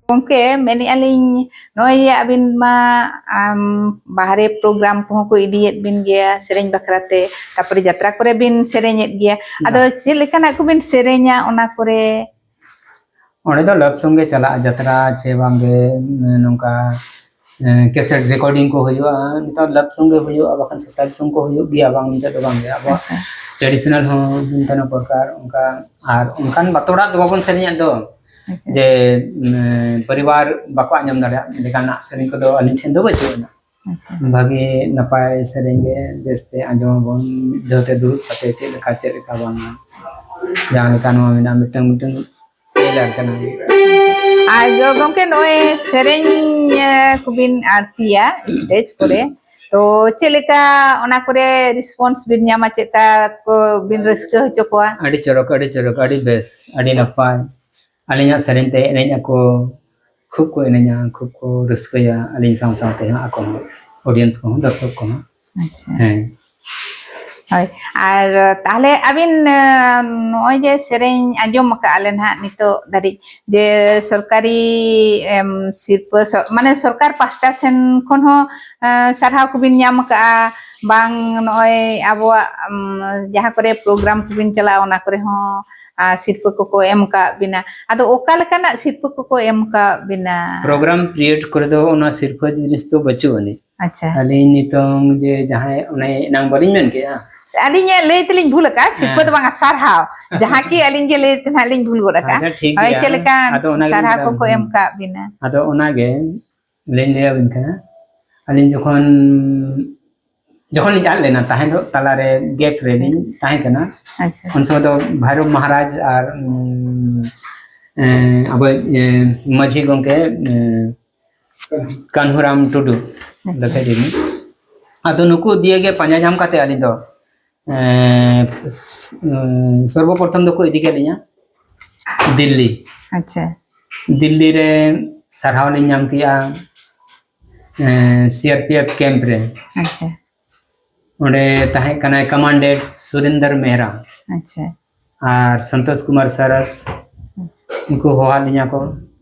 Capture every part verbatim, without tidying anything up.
ᱜᱚᱢᱠᱮ, ᱢᱮᱱᱮᱫᱼᱟ ᱞᱤᱧ, ᱱᱚᱜᱼᱚᱭ ᱡᱮ ᱟᱹᱵᱤᱱ ᱢᱟ, ᱟᱢ, ᱵᱟᱦᱨᱮ ᱯᱨᱳᱜᱨᱟᱢ ᱠᱚᱦᱚᱸ ᱠᱚ ᱤᱫᱤᱭᱮᱫ ᱵᱤᱱ ᱜᱮᱭᱟ ᱥᱮᱨᱮᱧ ᱵᱟᱠᱷᱨᱟ ᱛᱮ, ᱛᱟᱨᱯᱚᱨᱮ ᱡᱟᱛᱨᱟ ᱠᱚᱨᱮ ᱵᱤᱱ ᱥᱮᱨᱮᱧᱮᱫ ᱜᱮᱭᱟ᱾ ᱟᱫᱚ ᱪᱮᱫ ᱞᱮᱠᱟᱱᱟᱜ ᱠᱚᱵᱤᱱ ᱥᱮᱨᱮᱧᱟ ᱚᱱᱟ ᱠᱚᱨᱮ? ᱚᱸᱰᱮ ᱫᱚ ᱞᱟᱵᱷ ᱥᱚᱝ ᱜᱮ ᱪᱟᱞᱟᱜᱼᱟ, ᱡᱟᱛᱨᱟ ᱪᱮ ᱵᱟᱝ ᱜᱮ, ᱱᱚᱝᱠᱟ ᱠᱮᱥᱮᱴ ᱨᱮᱠᱚᱨᱰᱤᱝ ᱠᱚ ᱦᱩᱭᱩᱜᱼᱟ᱾ ᱱᱮᱛᱟᱨ ᱞᱟᱵᱷ ᱥᱚᱝ ᱜᱮ ᱦᱩᱭᱩᱜᱼᱟ, ᱵᱟᱠᱷᱟᱱ ᱥᱳᱥᱟᱞ ᱥᱚᱝ ᱠᱚ ᱦᱩᱭᱩᱜ ᱜᱮᱭᱟ, ᱵᱟᱝ ᱢᱮᱱᱛᱮ ᱫᱚ ᱵᱟᱝ ᱜᱮ᱾ ᱟᱵᱚᱣᱟᱜ ᱟᱪᱪᱷᱟ᱾ ᱴᱨᱮᱰᱤᱥᱚᱱᱟᱞ ᱦᱚᱸ ᱦᱩᱭ ᱠᱟᱱᱟ ᱫᱚᱨᱠᱟᱨ ᱚᱱᱠᱟ᱾ ᱟᱨ ᱚᱱᱠᱟᱱ ᱵᱟᱛᱚᱲᱟᱜ ᱫᱚ ᱵᱟᱵᱚᱱ ᱥᱮᱨᱮᱧᱟ ᱫᱚ, ᱟᱪᱪᱷᱟ᱾ ᱡᱮ ᱯᱚᱨᱤᱵᱟᱨ ᱵᱟᱠᱚ ᱟᱸᱡᱚᱢ ᱫᱟᱲᱮᱭᱟᱜ ᱞᱮᱠᱟᱱᱟᱜ ᱥᱮᱨᱮᱧ ᱠᱚᱫᱚ ᱟᱹᱞᱤᱧ ᱴᱷᱮᱱ ᱫᱚ ᱵᱟᱹᱪᱩᱜ ᱟᱱᱟ᱾ ᱟᱪᱪᱷᱟ᱾ ᱵᱷᱟᱜᱮ ᱱᱟᱯᱟᱭ ᱥᱮᱨᱮᱧ ᱜᱮ ᱵᱮᱥᱛᱮ ᱟᱸᱡᱚᱢ ᱟᱵᱚᱱ, ᱢᱤᱫ ᱫᱷᱟᱣ ᱛᱮ ᱫᱩᱲᱩᱵ ᱠᱟᱛᱮ ᱪᱮᱫ ᱞᱮᱠᱟ ᱪᱮᱫ ᱞᱮᱠᱟ ᱵᱟᱝᱟ, ᱡᱟᱦᱟᱸ ᱞᱮᱠᱟ ᱱᱚᱣᱟ ᱢᱮᱱᱟᱜᱼᱟ, ᱢᱤᱫᱴᱟᱝ ᱢᱤᱫᱴᱟᱝ ᱴᱮᱞᱟᱨ ᱠᱟᱱᱟ᱾ ᱟᱨ ᱜᱚᱢᱠᱮ, ᱱᱚᱜᱼᱚᱭ ᱥᱮᱨᱮᱧ ᱠᱚᱵᱤᱱ ᱟᱹᱲᱛᱤᱭᱟ ᱥᱴᱮᱡᱽ ᱠᱚᱨᱮ, ᱛᱚ ᱪᱮᱫ ᱞᱮᱠᱟ ᱚᱱᱟ ᱠᱚᱨᱮ ᱨᱮᱥᱯᱚᱱᱥ ᱵᱤᱱ ᱧᱟᱢᱟ? ᱪᱮᱫ ᱞᱮᱠᱟ ᱠᱚ ᱵᱤᱱ ᱨᱟᱹᱥᱠᱟᱹ ᱦᱚᱪᱚ ᱠᱚᱣᱟ? ᱟᱹᱰᱤ ᱪᱚᱨᱚᱠ, ᱟᱹᱰᱤ ᱪᱚᱨᱚᱠ, ᱟᱹᱰᱤ ᱵᱮᱥ, ᱟᱹᱰᱤ ᱱᱟᱯᱟᱭ᱾ ᱟᱹᱞᱤᱧᱟᱜ ᱥᱮᱨᱮᱧ ᱛᱮ ᱮᱱᱮᱡ ᱟᱠᱚ, ᱠᱷᱩᱵ ᱠᱚ ᱮᱱᱮᱡᱟ, ᱠᱷᱩᱵ ᱠᱚ ᱨᱟᱹᱥᱠᱟᱹᱭᱟ᱾ ᱟᱹᱞᱤᱧ ᱥᱟᱶ ᱥᱟᱶᱛᱮ ᱦᱚᱸ ᱟᱠᱚ ᱦᱚᱸ, ᱚᱰᱤᱭᱮᱱᱥ ᱠᱚᱦᱚᱸ, ᱫᱚᱨᱥᱚᱠ ᱠᱚᱦᱚᱸ᱾ ᱟᱪᱪᱷᱟ᱾ ᱦᱮᱸ᱾ ᱦᱳᱭ, ᱟᱨ ᱛᱟᱦᱞᱮ ᱟᱹᱵᱤᱱ, ᱟᱸ, ᱱᱚᱜᱼᱚᱭ ᱡᱮ ᱥᱮᱨᱮᱧ ᱟᱸᱡᱚᱢ ᱟᱠᱟᱫᱼᱟ ᱞᱮ ᱱᱟᱦᱟᱜ ᱱᱤᱛᱚᱜ ᱫᱷᱟᱹᱨᱤᱡ, ᱡᱮ ᱥᱚᱨᱠᱟᱨᱤ, ᱮᱢ, ᱥᱤᱨᱯᱟᱹ, ᱥᱚ-, ᱢᱟᱱᱮ ᱥᱚᱨᱠᱟᱨ ᱯᱟᱦᱴᱟ ᱥᱮᱱ ᱠᱷᱚᱱ ᱦᱚᱸ, ᱟᱸ, ᱥᱟᱨᱦᱟᱣ ᱠᱚᱵᱤᱱ ᱧᱟᱢ ᱟᱠᱟᱫᱼᱟ ᱵᱟᱝ? ᱱᱚᱜᱼᱚᱭ ᱟᱵᱚᱣᱟᱜ, ᱟᱢ, ᱡᱟᱦᱟᱸ ᱠᱚᱨᱮ ᱯᱨᱳᱜᱨᱟᱢ ᱠᱚᱵᱤᱱ ᱪᱟᱞᱟᱜᱼᱟ, ᱚᱱᱟ ᱠᱚᱨᱮ ᱦᱚᱸ, ᱟᱸ, ᱥᱤᱨᱯᱟᱹ ᱠᱚᱠᱚ ᱮᱢ ᱟᱠᱟᱫ ᱵᱤᱱᱟ᱾ ᱟᱫᱚ ᱚᱠᱟ ᱞᱮᱠᱟᱱᱟᱜ ᱥᱤᱨᱯᱟᱹ ᱠᱚᱠᱚ ᱮᱢ ᱟᱠᱟᱫ ᱵᱤᱱᱟ? ᱯᱨᱳᱜᱨᱟᱢ ᱯᱤᱨᱤᱭᱚᱰ ᱠᱚᱨᱮ ᱫᱚ ᱚᱱᱟ ᱥᱤᱨᱯᱟᱹ ᱡᱤᱱᱤᱥ ᱫᱚ ᱵᱟᱹᱪᱩᱜ ᱟᱹᱱᱤᱡ᱾ ᱟᱪᱪᱷᱟ᱾ ᱟᱹᱞᱤᱧ ᱱᱤᱛᱚᱝ ᱡᱮ ᱡᱟᱦᱟᱸᱭ ᱚᱱᱮ ᱮᱱᱟᱝ ᱵᱟᱹᱞᱤᱧ ᱢᱮᱱ ᱠᱮᱜᱼᱟ? ᱟᱹᱞᱤᱧᱟᱜ ᱞᱟᱹᱭ ᱛᱮᱞᱤᱧ ᱵᱷᱩᱞ ᱟᱠᱟᱫᱼᱟ, ᱥᱤᱨᱯᱟᱹ ᱦᱮᱸ᱾ ᱫᱚ ᱵᱟᱝᱟ, ᱥᱟᱨᱦᱟᱣ᱾ ᱡᱟᱦᱟᱸ ᱠᱤ ᱟᱹᱞᱤᱧ ᱜᱮ ᱞᱟᱹᱭ ᱛᱮ ᱱᱟᱦᱟᱜ ᱞᱤᱧ ᱵᱷᱩᱞ ᱜᱚᱫ ᱟᱠᱟᱫᱼᱟ᱾ ᱟᱪᱪᱷᱟ, ᱴᱷᱤᱠ ᱦᱳᱭ, ᱜᱮᱭᱟ᱾ ᱪᱮᱫ ᱞᱮᱠᱟᱱ ᱟᱫᱚ ᱚᱱᱟ ᱜᱮᱞᱤᱧ ᱥᱟᱨᱦᱟᱣ ᱢᱮᱛᱟᱢ ᱠᱚᱠᱚ ᱠᱟᱱᱟ᱾ ᱮᱢ ᱠᱟᱜ ᱵᱤᱱᱟ? ᱟᱫᱚ ᱚᱱᱟ ᱜᱮ ᱞᱤᱧ ᱞᱟᱹᱭ ᱟᱵᱤᱱ ᱠᱟᱱᱟ᱾ ᱟᱹᱞᱤᱧ ᱡᱚᱠᱷᱚᱱ, ᱡᱚᱠᱷᱚᱱ ᱞᱤᱧ ᱟᱫ ᱞᱮᱱᱟ, ᱛᱟᱦᱮᱸ ᱫᱚ ᱛᱟᱞᱟᱨᱮ ᱜᱮᱯ ᱨᱮ ᱞᱤᱧ ᱛᱟᱦᱮᱸ ᱠᱟᱱᱟ᱾ ᱟᱪᱪᱷᱟ᱾ ᱩᱱ ᱥᱚᱢᱚᱭ ᱫᱚ ᱵᱷᱟᱭᱨᱚᱵ ᱢᱚᱦᱟᱨᱟᱡᱽ ᱟᱨ, ᱩᱢ, ᱮᱸ, ᱟᱵᱚ, ᱮᱸ, ᱢᱟᱹᱡᱷᱤ ᱜᱚᱢᱠᱮ, ᱮᱸ, ᱠᱟᱹᱱᱦᱩᱨᱟᱢ ᱴᱩᱰᱩ, ᱟᱪᱪᱷᱟ᱾ ᱫᱟᱫᱟ ᱴᱩᱰᱩ᱾ ᱟᱫᱚ ᱱᱩᱠᱩ ᱫᱤᱭᱮ ᱜᱮ ᱯᱟᱸᱡᱟ ᱧᱟᱢ ᱠᱟᱛᱮ ᱟᱹᱞᱤᱧ ᱫᱚ, ᱮᱸ, ᱥ-, ᱩᱸ, ᱥᱚᱨᱵᱚ ᱯᱨᱚᱛᱷᱚᱢ ᱫᱚᱠᱚ ᱤᱫᱤ ᱠᱮᱫ ᱞᱤᱧᱟ ᱫᱤᱞᱞᱤ᱾ ᱟᱪᱪᱷᱟ᱾ ᱫᱤᱞᱞᱤ ᱨᱮ ᱥᱟᱨᱦᱟᱣ ᱞᱤᱧ ᱧᱟᱢ ᱠᱮᱜᱼᱟ, ᱮᱸ, ᱥᱤ ᱟᱨ ᱯᱤ ᱮᱯᱷ ᱠᱮᱢᱯ ᱨᱮ᱾ ᱟᱪᱪᱷᱟ᱾ ᱚᱸᱰᱮ ᱛᱟᱦᱮᱸ ᱠᱟᱱᱟᱭ ᱠᱚᱢᱟᱱᱰᱮᱱᱴ ᱥᱩᱨᱤᱱᱫᱚᱨ ᱢᱮᱦᱨᱟ᱾ ᱟᱪᱪᱷᱟ᱾ ᱟᱨ ᱥᱚᱱᱛᱳᱥ ᱠᱩᱢᱟᱨ ᱥᱟᱨᱟᱥ, ᱩᱱᱠᱩ ᱦᱚᱦᱚᱣᱟᱫ ᱞᱤᱧᱟ ᱠᱚ᱾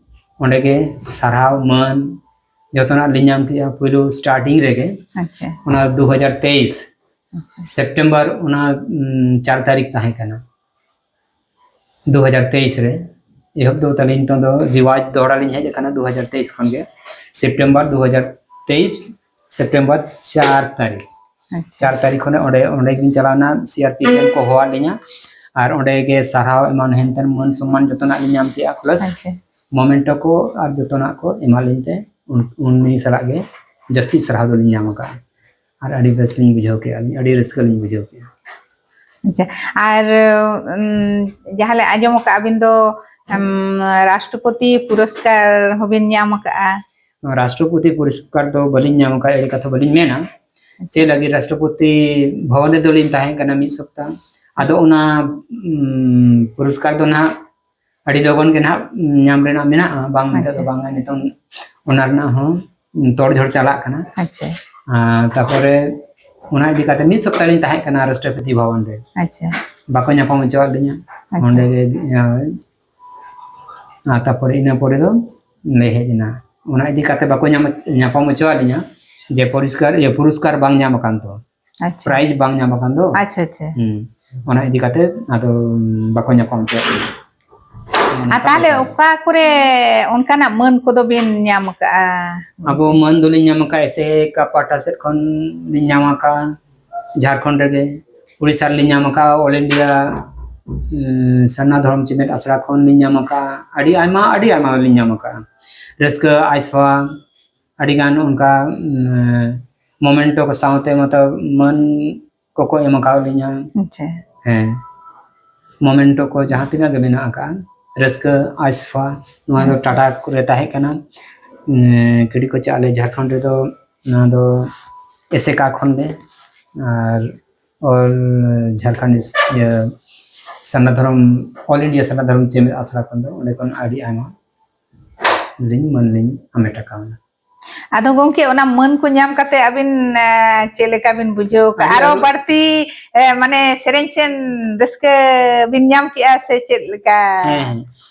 ᱚᱸᱰᱮ ᱜᱮ ᱥᱟᱨᱦᱟᱣ ᱢᱟᱹᱱ ᱡᱚᱛᱚᱱᱟᱜ ᱞᱤᱧ ᱧᱟᱢ ᱠᱮᱜᱼᱟ ᱯᱩᱭᱞᱩ starting ᱨᱮᱜᱮ᱾ ᱟᱪᱪᱷᱟ᱾ ᱚᱱᱟ ᱫᱩ ᱦᱟᱡᱟᱨ ᱛᱮᱭᱤᱥ ᱥᱮᱯᱴᱮᱢᱵᱟᱨ ᱚᱱᱟ ᱩᱢ, ᱪᱟᱨ ᱛᱟᱹᱨᱤᱠᱷ ᱛᱟᱦᱮᱸ ᱠᱟᱱᱟ ᱫᱩ ᱦᱟᱡᱟᱨ ᱛᱮᱭᱤᱥ ᱨᱮ᱾ ᱮᱦᱚᱵ ᱫᱚ ᱛᱟᱹᱞᱤᱧ ᱱᱤᱛᱚᱜ ᱫᱚ ᱨᱤᱣᱟᱡᱽ ᱫᱚᱦᱲᱟ ᱞᱤᱧ ᱦᱮᱡ ᱟᱠᱟᱱᱟ ᱫᱩ ᱦᱟᱡᱟᱨ ᱛᱮᱭᱤᱥ ᱠᱷᱚᱱ ᱜᱮ, ᱥᱮᱯᱴᱮᱢᱵᱟᱨ ᱫᱩ ᱦᱟᱡᱟᱨ ᱛᱮᱭᱤᱥ ᱥᱮᱯᱴᱮᱢᱵᱟᱨ ᱪᱟᱨ ᱛᱟᱹᱨᱤᱠᱷ᱾ ᱟᱪᱪᱷᱟ᱾ ᱪᱟᱨ ᱛᱟᱹᱨᱤᱠᱷ ᱠᱷᱚᱱ ᱚᱸᱰᱮ ᱚᱸᱰᱮ ᱜᱮᱞᱤᱧ ᱪᱟᱞᱟᱣ ᱮᱱᱟ, ᱥᱤ ᱟᱨ ᱯᱤ ᱮᱯᱷ ᱠᱚ ᱦᱚᱦᱚᱣᱟᱫ ᱞᱤᱧᱟ ᱟᱨ ᱚᱸᱰᱮ ᱜᱮ ᱥᱟᱨᱦᱟᱣ ᱮᱢᱟᱱ ᱦᱮᱱᱛᱮᱱ ᱢᱟᱹᱱ ᱥᱚᱱᱢᱟᱱ ᱡᱚᱛᱚᱱᱟᱜ ᱞᱤᱧ ᱧᱟᱢ ᱠᱮᱜᱼᱟ, plus ᱟᱪᱪᱷᱟ᱾ ᱢᱚᱢᱮᱱᱴᱳ ᱠᱚ ᱟᱨ ᱡᱚᱛᱚᱱᱟᱜ ᱠᱚ ᱮᱢᱟᱫ ᱞᱤᱧ ᱛᱮ ᱩᱱ- ᱩᱱᱤ ᱥᱟᱞᱟᱜ ᱜᱮ ᱡᱟᱹᱥᱛᱤ ᱥᱟᱨᱦᱟᱣ ᱫᱚᱞᱤᱧ ᱧᱟᱢ ᱟᱠᱟᱫᱼᱟ᱾ ᱟᱨ ᱟᱹᱰᱤ ᱵᱮᱥ ᱞᱤᱧ ᱵᱩᱡᱷᱟᱹᱣ ᱠᱮᱜᱼᱟ, ᱟᱹᱰᱤ ᱨᱟᱹᱥᱠᱟᱹ ᱞᱤᱧ ᱵᱩᱡᱷᱟᱹᱣ ᱠᱮᱜᱼᱟ᱾ ᱟᱪᱪᱷᱟ᱾ ᱟᱨ ᱩᱢ, ᱡᱟᱦᱟᱸ ᱞᱮ ᱟᱸᱡᱚᱢ ᱟᱠᱟᱫᱼᱟ ᱟᱹᱵᱤᱱ ᱫᱚ ᱩᱢ, ᱨᱟᱥᱴᱨᱚᱯᱚᱛᱤ ᱯᱩᱨᱚᱥᱠᱟᱨ ᱦᱚᱸᱵᱤᱱ ᱧᱟᱢ ᱟᱠᱟᱫᱼᱟ᱾ ᱨᱟᱥᱴᱨᱚᱯᱚᱛᱤ ᱯᱩᱨᱚᱥᱠᱟᱨ ᱫᱚ ᱵᱟᱹᱞᱤᱧ ᱧᱟᱢ ᱟᱠᱟᱫᱼᱟ, ᱮᱲᱮ ᱠᱟᱛᱷᱟ ᱵᱟᱹᱞᱤᱧ ᱢᱮᱱᱟ᱾ ᱪᱮᱫ ᱞᱟᱹᱜᱤᱫ ᱨᱟᱥᱴᱨᱚᱯᱚᱛᱤ ᱵᱷᱚᱵᱚᱱ ᱨᱮᱫᱚ ᱞᱤᱧ ᱛᱟᱦᱮᱸ ᱠᱟᱱᱟ ᱢᱤᱫ ᱥᱚᱯᱛᱟ᱾ ᱟᱫᱚ ᱚᱱᱟ ᱩᱢ, ᱯᱩᱨᱚᱥᱠᱟᱨ ᱫᱚ ᱱᱟᱦᱟᱜ ᱟᱹᱰᱤ ᱞᱚᱜᱚᱱ ᱜᱮ ᱱᱟᱦᱟᱜ ᱧᱟᱢ ᱨᱮᱱᱟᱜ ᱢᱮᱱᱟᱜᱼᱟ, ᱵᱟᱝ ᱢᱮᱱᱛᱮ ᱫᱚ ᱟᱪᱪᱷᱟ᱾ ᱵᱟᱝᱟ᱾ ᱱᱤᱛᱚᱝ ᱚᱱᱟ ᱨᱮᱱᱟᱜ ᱦᱚᱸ ᱛᱚᱲᱡᱷᱚᱲ ᱪᱟᱞᱟᱜ ᱠᱟᱱᱟ᱾ ᱟᱪᱪᱷᱟ᱾ ᱟᱨ ᱛᱟᱨᱯᱚᱨᱮ ᱚᱱᱟ ᱤᱫᱤ ᱠᱟᱛᱮ ᱢᱤᱫ ᱥᱚᱯᱛᱟ ᱞᱤᱧ ᱛᱟᱦᱮᱸ ᱠᱟᱱᱟ ᱨᱟᱥᱴᱨᱚᱯᱚᱛᱤ ᱵᱷᱚᱵᱚᱱ ᱨᱮ, ᱟᱪᱪᱷᱟ᱾ ᱵᱟᱠᱚ ᱧᱟᱯᱟᱢ ᱦᱚᱪᱚᱣᱟᱫ ᱞᱤᱧᱟ᱾ ᱟᱪᱪᱷᱟ᱾ ᱚᱸᱰᱮ ᱜᱮ ᱤᱭᱟᱹ, ᱟᱨ ᱛᱟᱨᱯᱚᱨᱮ ᱤᱱᱟᱹ ᱯᱚᱨᱮ ᱫᱚ ᱞᱮ ᱦᱮᱡ ᱮᱱᱟ᱾ ᱚᱱᱟ ᱤᱫᱤ ᱠᱟᱛᱮ ᱵᱟᱠᱚ ᱧᱟᱢ ᱧᱟᱯᱟᱢ ᱦᱚᱪᱚᱣᱟᱫ ᱞᱤᱧᱟ ᱡᱮ ᱯᱚᱨᱤᱥᱠᱟᱨ ᱤᱭᱟᱹ ᱯᱩᱨᱚᱥᱠᱟᱨ ᱵᱟᱝ ᱧᱟᱢ ᱟᱠᱟᱱ ᱫᱚ, ᱟᱪᱪᱷᱟ᱾ ᱯᱨᱟᱭᱤᱡᱽ ᱵᱟᱝ ᱧᱟᱢ ᱟᱠᱟᱱ ᱫᱚ᱾ ᱟᱪᱪᱷᱟ, ᱟᱪᱪᱷᱟ᱾ ᱦᱩᱸ᱾ ᱚᱱᱟ ᱤᱫᱤ ᱠᱟᱛᱮ ᱟᱫᱚ ᱵᱟᱠᱚ ᱧᱟᱯᱟᱢ ᱦᱚᱪᱚᱣᱟᱫ ᱞᱤᱧᱟ᱾ ᱟᱨ ᱛᱟᱦᱞᱮ ᱚᱠᱟ ᱠᱚᱨᱮ ᱚᱱᱠᱟᱱᱟᱜ ᱢᱟᱹᱱ ᱠᱚᱫᱚ ᱵᱤᱱ ᱧᱟᱢ ᱟᱠᱟᱫᱼᱟ? ᱟᱵᱚ ᱢᱟᱹᱱ ᱫᱚᱞᱤᱧ ᱧᱟᱢ ᱟᱠᱟᱫ ᱮᱥᱮᱠᱟ ᱯᱟᱦᱴᱟ ᱥᱮᱫ ᱠᱷᱚᱱ ᱞᱤᱧ ᱧᱟᱢ ᱟᱠᱟᱫ ᱡᱷᱟᱲᱠᱷᱚᱸᱰ ᱨᱮᱜᱮ, ᱩᱲᱤᱥᱥᱟ ᱨᱮᱞᱤᱧ ᱧᱟᱢ ᱟᱠᱟᱫ, all India ᱩᱸ, ᱥᱟᱨᱱᱟ ᱫᱷᱚᱨᱚᱢ ᱪᱮᱢᱮᱫ ᱟᱥᱲᱟ ᱠᱷᱚᱱ ᱞᱤᱧ ᱧᱟᱢ ᱟᱠᱟᱫ, ᱟᱹᱰᱤ ᱟᱭᱢᱟ ᱟᱹᱰᱤ ᱟᱭᱢᱟ ᱞᱤᱧ ᱧᱟᱢ ᱟᱠᱟᱫ᱾ ᱨᱟᱹᱥᱠᱟᱹ ᱟᱭᱥᱯᱷᱟ ᱟᱹᱰᱤ ᱜᱟᱱ ᱚᱱᱠᱟ ᱩᱸ, ᱢᱚᱢᱮᱱᱴᱳ ᱠᱚ ᱥᱟᱶᱛᱮ ᱢᱚᱛᱞᱚᱵ ᱢᱟᱹᱱ ᱠᱚᱠᱚ ᱮᱢ ᱟᱠᱟᱫ ᱞᱤᱧᱟ᱾ ᱟᱪᱪᱷᱟ᱾ ᱦᱮᱸ, ᱢᱚᱢᱮᱱᱴᱳ ᱠᱚ ᱡᱟᱦᱟᱸ ᱛᱤᱱᱟᱹᱜ ᱜᱮ ᱢᱮᱱᱟᱜ ᱟᱠᱟᱫ, ᱨᱟᱹᱥᱠᱟᱹ ᱟᱭᱥᱯᱷᱟ, ᱱᱚᱣᱟ ᱫᱚ ᱟᱪᱪᱷᱟ᱾ ᱴᱟᱴᱟ ᱠᱚᱨᱮ ᱛᱟᱦᱮᱸ ᱠᱟᱱᱟ᱾ ᱩᱸ, ᱠᱤᱰᱤ ᱠᱚᱪᱟ ᱟᱞᱮ ᱡᱷᱟᱲᱠᱷᱚᱸᱰ ᱨᱮᱫᱚ ᱱᱚᱣᱟ ᱫᱚ ᱮᱥᱮᱠᱟ ᱠᱷᱚᱱ ᱜᱮ, ᱟᱨ all ᱡᱷᱟᱲᱠᱷᱚᱸᱰ ᱤᱭᱟᱹ ᱥᱟᱨᱱᱟ ᱫᱷᱚᱨᱚᱢ, all India ᱥᱟᱨᱱᱟ ᱫᱷᱚᱨᱚᱢ ᱪᱮᱢᱮᱫ ᱟᱥᱲᱟ ᱠᱷᱚᱱ ᱫᱚ ᱚᱸᱰᱮ ᱠᱷᱚᱱ ᱟᱹᱰᱤ ᱟᱭᱢᱟ ᱞᱤᱧ ᱢᱟᱹᱱ ᱞᱤᱧ ᱦᱟᱢᱮᱴ ᱟᱠᱟᱣᱱᱟ᱾ ᱟᱫᱚ ᱜᱚᱢᱠᱮ, ᱚᱱᱟ ᱢᱟᱹᱱ ᱠᱚ ᱧᱟᱢ ᱠᱟᱛᱮ ᱟᱹᱵᱤᱱ, ᱮ, ᱪᱮᱫ ᱞᱮᱠᱟ ᱵᱤᱱ ᱵᱩᱡᱷᱟᱹᱣ ᱠᱟᱜᱼᱟ? ᱟᱹᱰᱤ ᱟᱨᱚ ᱟᱹᱰᱤ ᱵᱟᱹᱲᱛᱤ, ᱮ, ᱢᱟᱱᱮ ᱥᱮᱨᱮᱧ ᱥᱮᱱ ᱨᱟᱹᱥᱠᱟᱹ ᱵᱤᱱ ᱧᱟᱢ ᱠᱮᱜᱼᱟ ᱥᱮ ᱪᱮᱫ ᱞᱮᱠᱟ? ᱦᱮᱸ, ᱦᱮᱸ᱾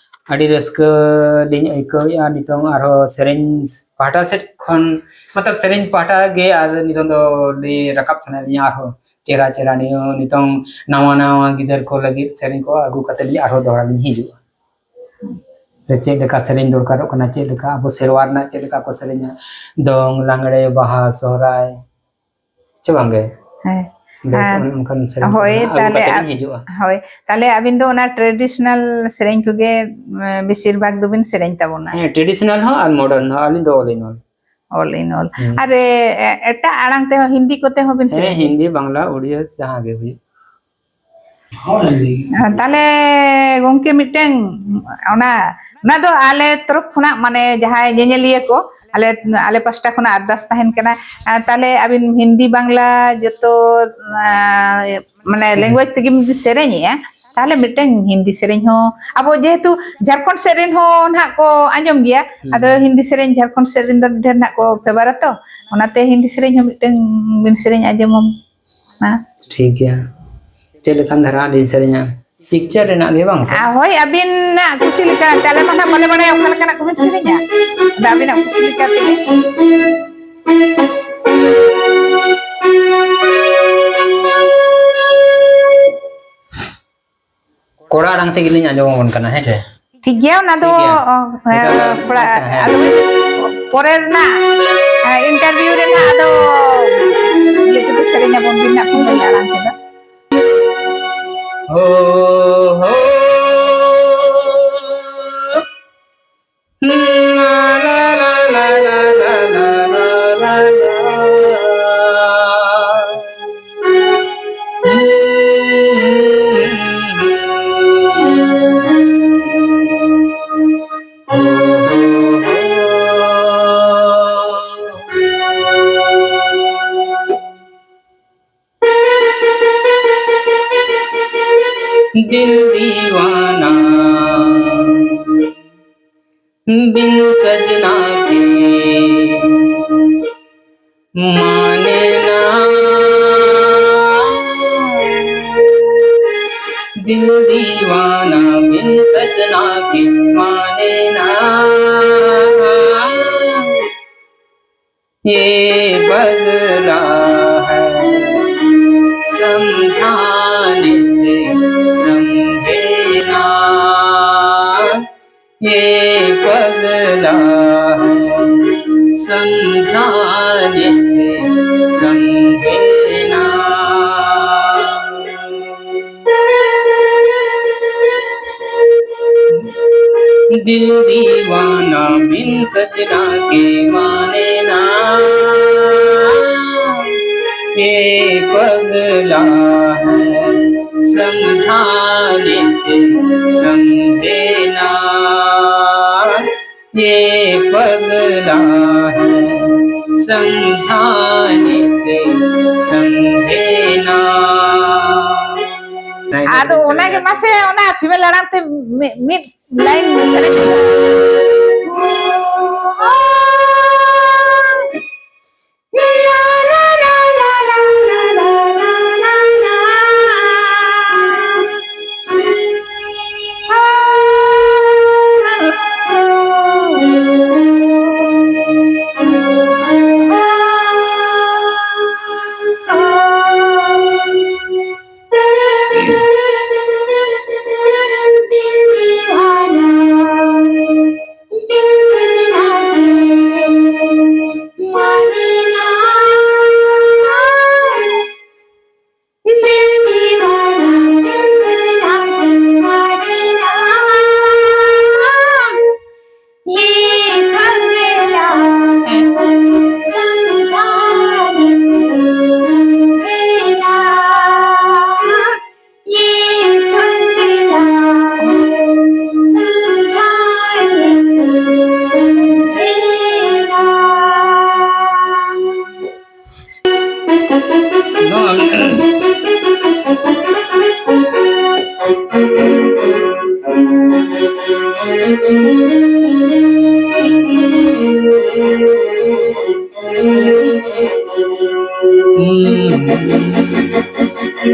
ᱟᱹᱰᱤ ᱨᱟᱹᱥᱠᱟᱹ ᱞᱤᱧ ᱟᱹᱭᱠᱟᱹᱣᱮᱫᱼᱟ ᱱᱤᱛᱚᱝ ᱟᱨᱦᱚᱸ ᱥᱮᱨᱮᱧ ᱯᱟᱦᱴᱟ ᱥᱮᱫ ᱠᱷᱚᱱ, ᱢᱚᱛᱞᱚᱵ ᱥᱮᱨᱮᱧ ᱯᱟᱦᱴᱟ ᱜᱮ ᱟᱨ ᱱᱤᱛᱚᱝ ᱫᱚ ᱟᱹᱰᱤ ᱨᱟᱠᱟᱵ ᱥᱟᱱᱟᱭᱮᱫ ᱞᱤᱧᱟ ᱟᱨᱦᱚᱸ ᱪᱮᱦᱨᱟ ᱪᱮᱦᱨᱟ ᱱᱤᱭᱟᱹ ᱱᱤᱛᱚᱝ ᱱᱟᱣᱟ ᱱᱟᱣᱟ ᱜᱤᱫᱟᱹᱨ ᱠᱚ ᱞᱟᱹᱜᱤᱫ ᱥᱮᱨᱮᱧ ᱠᱚ ᱟᱹᱜᱩ ᱠᱟᱛᱮ ᱞᱤᱧ ᱟᱨᱦᱚᱸ ᱫᱚᱦᱲᱟ ᱞᱤᱧ ᱦᱤᱡᱩᱜᱼᱟ᱾ ᱪᱮᱫ ᱞᱮᱠᱟ ᱥᱮᱨᱮᱧ ᱫᱚᱨᱠᱟᱨᱚᱜ ᱠᱟᱱᱟ, ᱪᱮᱫ ᱞᱮᱠᱟ ᱟᱵᱚ ᱥᱮᱨᱣᱟ ᱨᱮᱱᱟᱜ ᱪᱮᱫ ᱞᱮᱠᱟ ᱠᱚ ᱥᱮᱨᱮᱧᱟ, ᱫᱚᱝ, ᱞᱟᱜᱽᱲᱮ, ᱵᱟᱦᱟ, ᱥᱚᱦᱨᱟᱭ, ᱪᱮ ᱵᱟᱝ ᱜᱮ? ᱦᱮᱸ᱾ ᱵᱮᱥ, ᱟᱨ ᱚᱱᱮ ᱚᱱᱠᱟᱱ ᱥᱮᱨᱮᱧ ᱦᱳᱭ, ᱠᱚ ᱢᱮᱱᱟᱜᱼᱟ, ᱟᱹᱜᱩ ᱛᱟᱦᱞᱮ ᱠᱟᱛᱮ ᱟ-, ᱞᱤᱧ ᱦᱤᱡᱩᱜᱼᱟ᱾ ᱦᱳᱭ, ᱛᱟᱦᱞᱮ ᱟᱹᱵᱤᱱ ᱫᱚ ᱚᱱᱟ traditional ᱥᱮᱨᱮᱧ ᱠᱚᱜᱮ, ᱮᱸ, ᱵᱮᱥᱤᱨ ᱵᱷᱟᱜᱽ ᱫᱚᱵᱤᱱ ᱥᱮᱨᱮᱧ ᱛᱟᱵᱚᱱᱟ᱾ ᱦᱮᱸ, traditional ᱦᱚᱸ ᱟᱨ modern ᱦᱚᱸ, ᱟᱹᱞᱤᱧ ᱫᱚ all in all᱾ All in all᱾ ᱦᱩᱸ᱾ ᱟᱨ, ᱮ, ᱮ, ᱮᱴᱟᱜ ᱟᱲᱟᱝ ᱛᱮᱦᱚᱸ, ᱦᱤᱱᱫᱤ ᱠᱚᱛᱮ ᱦᱚᱸ ᱵᱤᱱ ᱦᱮᱸ, ᱥᱮᱨᱮᱧ ᱜᱮᱭᱟ? ᱦᱤᱱᱫᱤ, ᱵᱟᱝᱞᱟ, ᱩᱲᱤᱭᱟ, ᱡᱟᱦᱟᱸ ᱜᱮ ᱦᱩᱭᱩᱜ᱾ ᱦᱮᱸ, ᱛᱟᱦᱞᱮ ᱜᱚᱝᱠᱮ ᱢᱤᱫᱴᱟᱝ ᱚᱱᱟ, ᱚᱱᱟ ᱫᱚ ᱟᱞᱮ ᱛᱚᱨᱚᱯ ᱠᱷᱚᱱᱟᱜ ᱢᱟᱱᱮ ᱡᱟᱦᱟᱸᱭ ᱧᱮᱧᱮᱞᱤᱭᱟᱹ ᱠᱚ ᱟᱞᱮ, ᱟᱞᱮ ᱯᱟᱥᱴᱟ ᱠᱷᱚᱱᱟᱜ ᱟᱨᱫᱟᱥ ᱛᱟᱦᱮᱱ ᱠᱟᱱᱟ᱾ ᱟᱨ ᱛᱟᱦᱞᱮ ᱟᱹᱵᱤᱱ ᱦᱤᱱᱫᱤ, ᱵᱟᱝᱞᱟ ᱡᱚᱛᱚ, ᱟᱸ, ᱢᱟᱱᱮ ᱦᱮᱸ᱾ Language ᱛᱮᱜᱮ ᱵᱤᱱ ᱥᱮᱨᱮᱧᱮᱜᱼᱟ, ᱛᱟᱦᱞᱮ ᱢᱤᱫᱴᱟᱝ ᱦᱤᱱᱫᱤ ᱥᱮᱨᱮᱧ ᱦᱚᱸ ᱟᱵᱚ ᱡᱮᱦᱮᱛᱩ ᱡᱷᱟᱲᱠᱷᱚᱸᱰ ᱥᱮᱫ ᱨᱮᱱ ᱦᱚᱸ ᱱᱟᱦᱟᱜ ᱠᱚ ᱟᱸᱡᱚᱢ ᱜᱮᱭᱟ, ᱦᱩᱸ᱾ ᱟᱫᱚ ᱦᱤᱱᱫᱤ ᱥᱮᱨᱮᱧ ᱡᱷᱟᱲᱠᱷᱚᱸᱰ ᱥᱮᱫ ᱨᱮᱱ ᱫᱚ ᱰᱷᱮᱨ ᱱᱟᱦᱟᱜ ᱠᱚ ᱯᱷᱮᱵᱟᱨᱟ ᱛᱚ, ᱚᱱᱟᱛᱮ ᱦᱤᱱᱫᱤ ᱥᱮᱨᱮᱧ ᱦᱚᱸ ᱢᱤᱫᱴᱟᱝ ᱵᱤᱱ ᱥᱮᱨᱮᱧ ᱟᱸᱡᱚᱢᱟ᱾ ᱦᱮᱸ᱾ ᱴᱷᱤᱠ ᱜᱮᱭᱟ᱾ ᱪᱮᱫ ᱞᱮᱠᱟᱱ ᱫᱷᱟᱨᱟ ᱞᱤᱧ ᱥᱮᱨᱮᱧᱟ? Picture ᱨᱮᱱᱟᱜ ᱜᱮ ᱵᱟᱝ ᱥᱮ? ᱟᱨ ᱦᱳᱭ, ᱟᱹᱵᱤᱱᱟᱜ ᱠᱩᱥᱤ ᱞᱮᱠᱟ᱾ ᱟᱞᱮ ᱢᱟ ᱱᱟᱦᱟᱜ ᱵᱟᱞᱮ ᱵᱟᱲᱟᱭᱟ ᱚᱠᱟ ᱞᱮᱠᱟᱱᱟᱜ ᱠᱚᱵᱤᱱ ᱥᱮᱨᱮᱧᱟ᱾ ᱟᱫᱚ ᱟᱹᱵᱤᱱᱟᱜ ᱠᱩᱥᱤ ᱞᱮᱠᱟ ᱛᱮᱜᱮ᱾ ᱠᱚᱲᱟ ᱟᱲᱟᱝ ᱛᱮᱜᱮ ᱞᱤᱧ ᱟᱸᱡᱚᱢ ᱟᱵᱚᱱ ᱠᱟᱱᱟ, ᱦᱮᱸ ᱥᱮ? ᱴᱷᱤᱠ ᱜᱮᱭᱟ, ᱚᱱᱟ ᱫᱚ, ᱴᱷᱤᱠ ᱜᱮᱭᱟ᱾ ᱚ, ᱦᱮᱸ, ᱱᱤᱛᱚᱜ ᱫᱚ ᱛᱷᱚᱲᱟ, ᱟᱪᱪᱷᱟ, ᱦᱮᱸ᱾ ᱟᱫᱚ ᱯᱚᱨᱮ ᱨᱮᱱᱟᱜ, ᱮ, interview ᱨᱮ ᱱᱟᱦᱟᱜ ᱟᱫᱚ ᱤᱭᱟᱹ ᱛᱮᱫᱚ ᱥᱮᱨᱮᱧ ᱟᱵᱚᱱ ᱵᱤᱱ ᱱᱟᱜ female ᱟᱲᱟᱝ ᱛᱮᱫᱚ᱾ ᱦᱳ, ᱦᱳ᱾ दिल दीवाना बिन सजना के माने ना दिल दीवाना बिन सजना के माने ना, ये पगला है, समझाने से समझे ना, ये पगला है, समझाने से समझे ना। दिल दीवाना बिन सजना के माने ना, ये पगला है, समझाने से समझे ना, ये पगला है, समझाने से समझे ना। ᱟᱫᱚ ᱚᱱᱟᱜᱮ ᱢᱟᱥᱮ, ᱚᱱᱟ ᱯᱷᱤᱢᱮᱞ ᱟᱲᱟᱝ ᱛᱮ ᱢᱤ-, ᱢᱤᱫ ᱞᱟᱭᱤᱱ ᱥᱮᱨᱮᱧ ᱦᱩᱭᱩᱜᱼᱟ᱾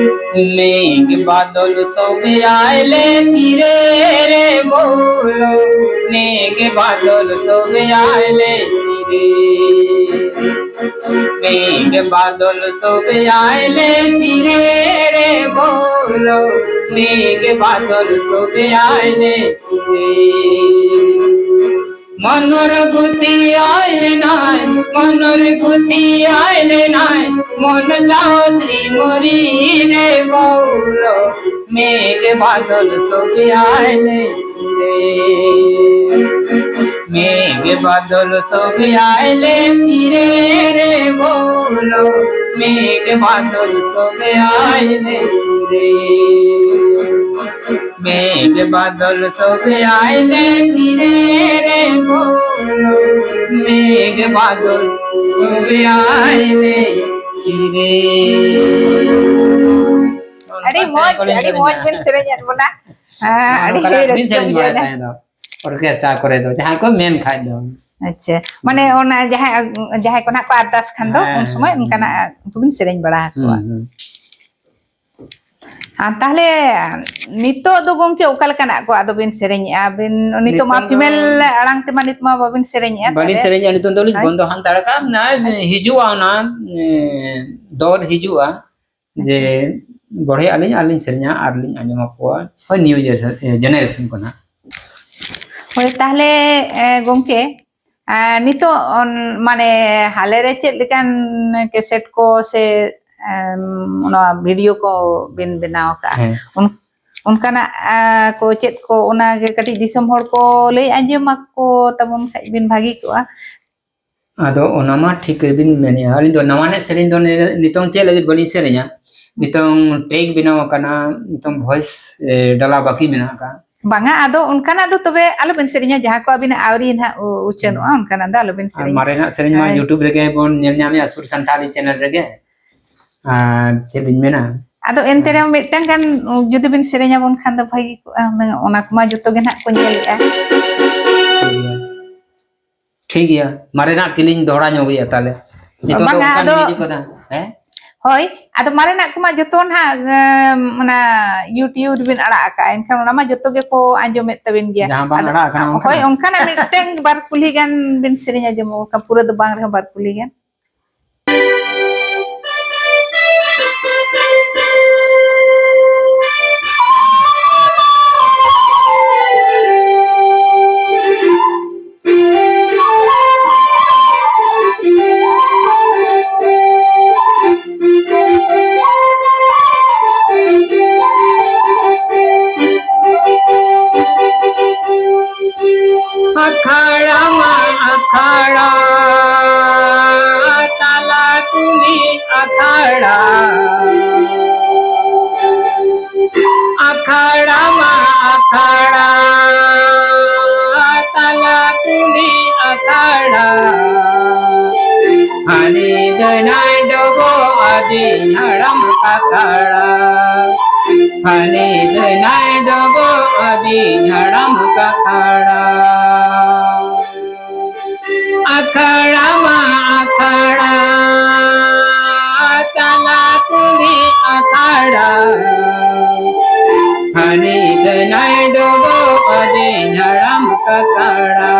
मेघ बादल सब आइले फिरे रे बोलो, मेघ बादल सब आइले फिरे। मेघ बादल सब आइले फिरे रे बोलो, मेघ बादल सब आइले फिरे। মনর গতি আইলে নাই, মনর গতি আইলে নাই, মন যাও শ্রীমরি রে বৌল, মেঘ বাদল সবে আইলে রে। মেঘ বাদল সবে আইলে ফিরে রে বৌল, মেঘ বাদল সবে আইলে রে। মেঘ বাদল সবে আইলে ফিরে রে বলো, মেঘ বাদল সবে আইলে ফিরে। ᱟᱹᱰᱤ ᱢᱚᱡᱽ, ᱟᱹᱰᱤ ᱢᱚᱡᱽ ᱵᱤᱱ ᱥᱮᱨᱮᱧᱮᱫ ᱵᱚᱱᱟ᱾ ᱦᱮᱸ, ᱟᱹᱰᱤ ᱱᱚᱝᱠᱟᱱᱟᱜ ᱵᱤᱱ ᱨᱟᱹᱥᱠᱟᱹ ᱥᱮᱨᱮᱧ ᱵᱩᱡᱷᱟᱹᱣ ᱵᱟᱲᱟᱭ ᱮᱱᱟ᱾ ᱛᱟᱦᱮᱸ ᱫᱚ, orchestra ᱠᱚᱨᱮ ᱫᱚ, ᱡᱟᱦᱟᱸ ᱠᱚ ᱢᱮᱱ ᱠᱷᱟᱡ ᱫᱚ᱾ ᱟᱪᱪᱷᱟ, ᱢᱟᱱᱮ ᱚᱱᱟ ᱡᱟᱦᱟᱸᱭ, ᱡᱟᱦᱟᱸᱭ ᱠᱚ ᱱᱟᱜ ᱠᱚ ᱟᱨᱫᱟᱥ ᱠᱷᱟᱱ ᱫᱚ, ᱦᱮᱸ, ᱩᱱ ᱥᱚᱢᱚᱭ ᱦᱮᱸ, ᱚᱱᱠᱟᱱᱟᱜ ᱦᱮᱸ᱾ ᱠᱚᱵᱤᱱ ᱥᱮᱨᱮᱧ ᱵᱟᱲᱟ ᱟᱠᱚᱣᱟ᱾ ᱦᱩᱸ, ᱦᱩᱸ᱾ ᱟᱨ ᱛᱟᱦᱞᱮ ᱱᱤᱛᱚᱜ ᱫᱚ ᱜᱚᱝᱠᱮ ᱚᱠᱟ ᱞᱮᱠᱟᱱᱟᱜ ᱠᱚ ᱟᱫᱚ ᱵᱤᱱ ᱥᱮᱨᱮᱧᱮᱜᱼᱟ? ᱟᱹᱵᱤᱱ ᱱᱤᱛᱚᱜ ᱢᱟ ᱱᱤᱛᱚᱝ ᱫᱚ female ᱟᱲᱟᱝ ᱛᱮᱢᱟ ᱱᱤᱛ ᱢᱟ ᱵᱟᱵᱤᱱ ᱥᱮᱨᱮᱧᱮᱜᱼᱟ, ᱵᱟᱹᱞᱤᱧ ᱛᱟᱦᱞᱮ? ᱥᱮᱨᱮᱧᱟ, ᱱᱤᱛᱚᱝ ᱫᱚᱞᱤᱧ ᱦᱳᱭ᱾ ᱵᱚᱱᱫᱚ ᱦᱟᱛᱟᱲ ᱠᱟᱜᱼᱟ᱾ ᱱᱟ-, ᱟᱪᱪᱷᱟ᱾ ᱦᱤᱡᱩᱜᱼᱟ ᱚᱱᱟ, ᱮ, ᱫᱚᱨ ᱦᱤᱡᱩᱜᱼᱟ᱾ ᱡᱮ ᱟᱪᱪᱷᱟ᱾ ᱵᱚᱲᱦᱮ ᱟᱹᱞᱤᱧ ᱟᱨᱞᱤᱧ ᱥᱮᱨᱮᱧᱟ ᱟᱨᱞᱤᱧ ᱟᱸᱡᱚᱢ ᱟᱠᱚᱣᱟ᱾ ᱦᱳᱭ, new generation, generation ᱠᱚ ᱱᱟᱦᱟᱜ᱾ ᱦᱳᱭ, ᱛᱟᱦᱞᱮ, ᱮ, ᱜᱚᱝᱠᱮ, ᱮ, ᱱᱤᱛᱚᱜ ᱚᱱ-, ᱢᱟᱱᱮ ᱦᱟᱞᱮ ᱨᱮ ᱪᱮᱫ ᱞᱮᱠᱟᱱ ᱠᱮᱥᱮᱴ ᱠᱚ ᱥᱮ, ᱮᱢ, ᱱᱚᱣᱟ video ᱠᱚ ᱵᱤᱱ ᱵᱮᱱᱟᱣ ᱟᱠᱟᱜᱼᱟ? ᱦᱮᱸ᱾ ᱚᱱ-, ᱚᱱᱠᱟᱱᱟᱜ, ᱟ, ᱠᱚ ᱪᱮᱫ ᱠᱚ, ᱚᱱᱟ ᱜᱮ ᱠᱟᱹᱴᱤᱡ ᱫᱤᱥᱚᱢ ᱦᱚᱲ ᱠᱚ ᱞᱟᱹᱭ ᱟᱸᱡᱚᱢ ᱟᱠᱚ ᱛᱟᱵᱚᱱ ᱠᱷᱟᱡ ᱵᱤᱱ ᱵᱷᱟᱹᱜᱤ ᱠᱚᱜᱼᱟ᱾ ᱟᱫᱚ ᱚᱱᱟ ᱢᱟ ᱴᱷᱤᱠ ᱜᱮᱵᱤᱱ ᱢᱮᱱᱮᱜᱼᱟ᱾ ᱟᱹᱞᱤᱧ ᱫᱚ ᱱᱟᱣᱟᱱᱟᱜ ᱥᱮᱨᱮᱧ ᱫᱚ ᱱᱤ-, ᱱᱤᱛᱚᱝ ᱪᱮᱫ ᱞᱟᱹᱜᱤᱫ ᱵᱟᱹᱞᱤᱧ ᱥᱮᱨᱮᱧᱟ? ᱱᱤᱛᱚᱝ take ᱵᱮᱱᱟᱣ ᱟᱠᱟᱱᱟ, ᱱᱤᱛᱚᱝ voice, ᱮ, ᱰᱟᱞᱟ ᱵᱟᱹᱠᱤ ᱢᱮᱱᱟᱜ ᱟᱠᱟᱫ᱾ ᱵᱟᱝᱟ, ᱟᱫᱚ ᱚᱱᱠᱟᱱᱟᱜ ᱫᱚ ᱛᱚᱵᱮ ᱟᱞᱚᱵᱮᱱ ᱥᱮᱨᱮᱧᱟ, ᱡᱟᱦᱟᱸ ᱠᱚ ᱟᱹᱵᱤᱱᱟᱜ ᱟᱹᱣᱨᱤ ᱱᱟᱦᱟᱜ ᱩ-, ᱩᱪᱷᱟᱹᱱᱚᱜᱼᱟ, ᱦᱩᱸ᱾ ᱚᱱᱠᱟᱱᱟᱜ ᱫᱚ ᱟᱞᱚᱵᱮᱱ ᱟᱨ ᱥᱮᱨᱮᱧᱟ᱾ ᱢᱟᱨᱮᱱᱟᱜ ᱥᱮᱨᱮᱧ ᱢᱟ ᱦᱳᱭ᱾ YouTube ᱨᱮᱜᱮ ᱵᱚᱱ ᱧᱮᱞ ᱧᱟᱢᱮᱜᱼᱟ, ᱥᱩᱨ ᱥᱟᱱᱛᱟᱲᱤ channel ᱨᱮᱜᱮ᱾ ᱟᱨ ᱪᱮᱫ ᱞᱤᱧ ᱢᱮᱱᱟ? ᱟᱫᱚ ᱮᱱᱛᱮ ᱦᱮᱸ᱾ ᱨᱮᱦᱚᱸ ᱢᱤᱫᱴᱟᱝ ᱜᱟᱱ ᱡᱩᱫᱤ ᱵᱤᱱ ᱥᱮᱨᱮᱧ ᱟᱵᱚᱱ ᱠᱷᱟᱱ ᱫᱚ ᱵᱷᱟᱹᱜᱤ ᱠᱚᱜᱼᱟ ᱦᱩᱱᱟᱹᱝ᱾ ᱚᱱᱟ ᱠᱚᱢᱟ ᱡᱚᱛᱚ ᱜᱮ ᱱᱟᱦᱟᱜ ᱠᱚ ᱧᱮᱞᱮᱜᱼᱟ᱾ ᱴᱷᱤᱠ ᱜᱮᱭᱟ᱾ ᱴᱷᱤᱠ ᱜᱮᱭᱟ, ᱢᱟᱨᱮᱱᱟᱜ ᱠᱤᱞᱤᱧ ᱫᱚᱦᱲᱟ ᱧᱚᱜᱮᱜᱼᱟ ᱛᱟᱦᱞᱮ᱾ ᱱᱤᱛᱚᱜ ᱫᱚ ᱵᱟᱝᱟ, ᱚᱱᱠᱟᱱ ᱟᱫᱚ ᱤᱫᱤ ᱠᱚᱫᱟ, ᱦᱮᱸ? ᱦᱳᱭ, ᱟᱫᱚ ᱢᱟᱨᱮᱱᱟᱜ ᱠᱚᱢᱟ ᱡᱚᱛᱚ ᱱᱟᱦᱟᱜ, ᱮᱢ, ᱚᱱᱟ YouTube ᱨᱮᱵᱤᱱ ᱟᱲᱟᱜ ᱟᱠᱟᱫᱼᱟ, ᱮᱱᱠᱷᱟᱱ ᱚᱱᱟ ᱢᱟ ᱡᱚᱛᱚ ᱜᱮᱠᱚ ᱟᱸᱡᱚᱢᱮᱫ ᱛᱟᱵᱤᱱ ᱜᱮᱭᱟ᱾ ᱡᱟᱦᱟᱸ ᱵᱟᱝ ᱟᱫᱚ, ᱟᱲᱟᱜ ᱟᱠᱟᱱᱟ, ᱚᱱᱠᱟᱱᱟᱜ? ᱦᱳᱭ, ᱚᱱᱠᱟᱱᱟᱜ ᱢᱤᱫᱴᱟᱝ ᱵᱟᱨ ᱠᱩᱞᱤ ᱜᱟᱱ ᱵᱤᱱ ᱥᱮᱨᱮᱧ ᱟᱸᱡᱚᱢ ᱟᱠᱟᱫ, ᱯᱩᱨᱟᱹ ᱫᱚ ᱵᱟᱝ ᱨᱮᱦᱚᱸ ᱵᱟᱨ ᱠᱩᱞᱤ ᱜᱟᱱ᱾ ᱟᱠᱷᱟᱲᱟ ᱢᱟ ᱟᱠᱷᱟᱲᱟ, ᱛᱟᱞᱟ ᱠᱩᱞᱦᱤ ᱟᱠᱷᱟᱲᱟ᱾ ᱟᱠᱷᱟᱲᱟ ᱢᱟ ᱟᱠᱷᱟᱲᱟ, ᱛᱟᱞᱟ ᱠᱩᱞᱦᱤ ᱟᱠᱷᱟᱲᱟ᱾ ᱦᱟᱹᱱᱤ ᱫᱟᱹᱭ ᱱᱟᱭ ᱰᱚᱵᱚᱜ ᱟᱹᱫᱤᱧ ᱦᱟᱲᱟᱢ ᱠᱟᱠᱟᱲᱟ᱾ ᱦᱟᱹᱱᱤ ᱫᱟᱹᱭ ᱱᱟᱭ ᱰᱚᱵᱚᱜ ᱟᱹᱫᱤᱧ ᱦᱟᱲᱟᱢ ᱠᱟᱠᱟᱲᱟ᱾ ᱟᱠᱷᱟᱲᱟ ᱢᱟ ᱟᱠᱷᱟᱲᱟ, ᱛᱟᱞᱟ ᱠᱩᱞᱦᱤ ᱟᱠᱷᱟᱲᱟ᱾ ᱦᱟᱹᱱᱤ ᱫᱟᱹᱭ ᱱᱟᱭ ᱰᱚᱵᱚᱜ ᱟᱹᱫᱤᱧ ᱦᱟᱲᱟᱢ ᱠᱟᱠᱟᱲᱟ᱾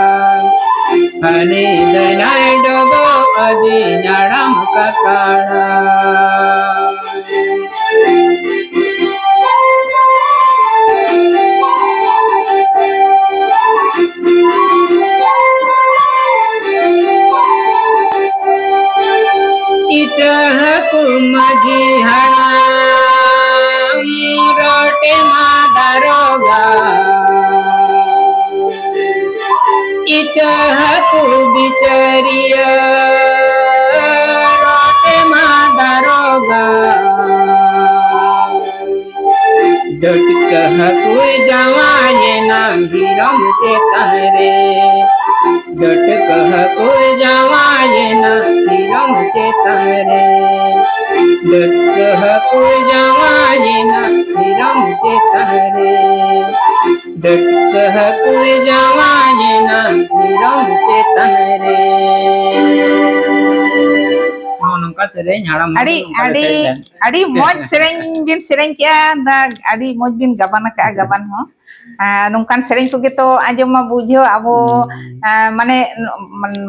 ᱦᱟᱹᱱᱤ ᱫᱟᱹᱭ ᱱᱟᱭ ᱰᱚᱵᱚᱜ ᱟᱹᱫᱤᱧ ᱦᱟᱲᱟᱢ ᱠᱟᱠᱟᱲᱟ᱾ ᱤᱪᱟᱹ ᱦᱟᱹᱠᱩ ᱢᱟᱹᱡᱷᱤ ᱦᱟᱲᱟᱢ, ᱨᱚᱴᱮ ᱢᱟ ᱫᱟᱨᱚᱜᱟ᱾ ᱤᱪᱟᱹ ᱦᱟᱹᱠᱩ ᱵᱤᱪᱟᱹᱨᱤᱭᱟᱹ, ᱨᱚᱴᱮ ᱢᱟ ᱫᱟᱨᱚᱜᱟ᱾ ᱰᱟᱹᱴᱠᱟᱹ ᱦᱟᱹᱠᱩᱭ ᱡᱟᱶᱟᱭᱮᱱᱟ ᱦᱤᱨᱚᱢ ᱪᱮᱛᱟᱱ ᱨᱮ᱾ ᱰᱟᱹᱴᱠᱟᱹ ᱦᱟᱹᱠᱩᱭ ᱡᱟᱶᱟᱭᱮᱱᱟ ᱦᱤᱨᱚᱢ ᱪᱮᱛᱟᱱ ᱨᱮ᱾ ᱰᱟᱹᱴᱠᱟᱹ ᱦᱟᱹᱠᱩᱭ ᱡᱟᱶᱟᱭᱮᱱᱟ ᱦᱤᱨᱚᱢ ᱪᱮᱛᱟᱱ ᱨᱮ᱾ ᱰᱟᱹᱴᱠᱟᱹ ᱦᱟᱹᱠᱩᱭ ᱡᱟᱶᱟᱭᱮᱱᱟ ᱦᱤᱨᱚᱢ ᱪᱮᱛᱟᱱ ᱨᱮ᱾ ᱱᱚᱜᱼᱚ ᱱᱚᱝᱠᱟ ᱥᱮᱨᱮᱧ ᱦᱟᱲᱟᱢ ᱟᱹᱰᱤ ᱱᱚᱝᱠᱟ ᱞᱮ ᱟᱹᱰᱤ ᱥᱮᱨᱮᱧ ᱞᱮᱫᱟ᱾ ᱟᱹᱰᱤ ᱢᱚᱡᱽ ᱥᱮᱨᱮᱧ ᱵᱤᱱ ᱥᱮᱨᱮᱧ ᱠᱮᱜᱼᱟ, ᱫᱟ-, ᱟᱹᱰᱤ ᱢᱚᱡᱽ ᱵᱤᱱ ᱜᱟᱵᱟᱱ ᱟᱠᱟᱜᱼᱟ, ᱜᱟᱵᱟᱱ ᱦᱚᱸ᱾ ᱟᱨ ᱱᱚᱝᱠᱟᱱ ᱥᱮᱨᱮᱧ ᱠᱚᱜᱮ ᱛᱚ ᱟᱸᱡᱚᱢ ᱢᱟ ᱵᱩᱡᱷᱟᱹᱣ, ᱟᱵᱚ, ᱦᱩᱸ᱾ ᱟᱨ ᱢᱟᱱᱮ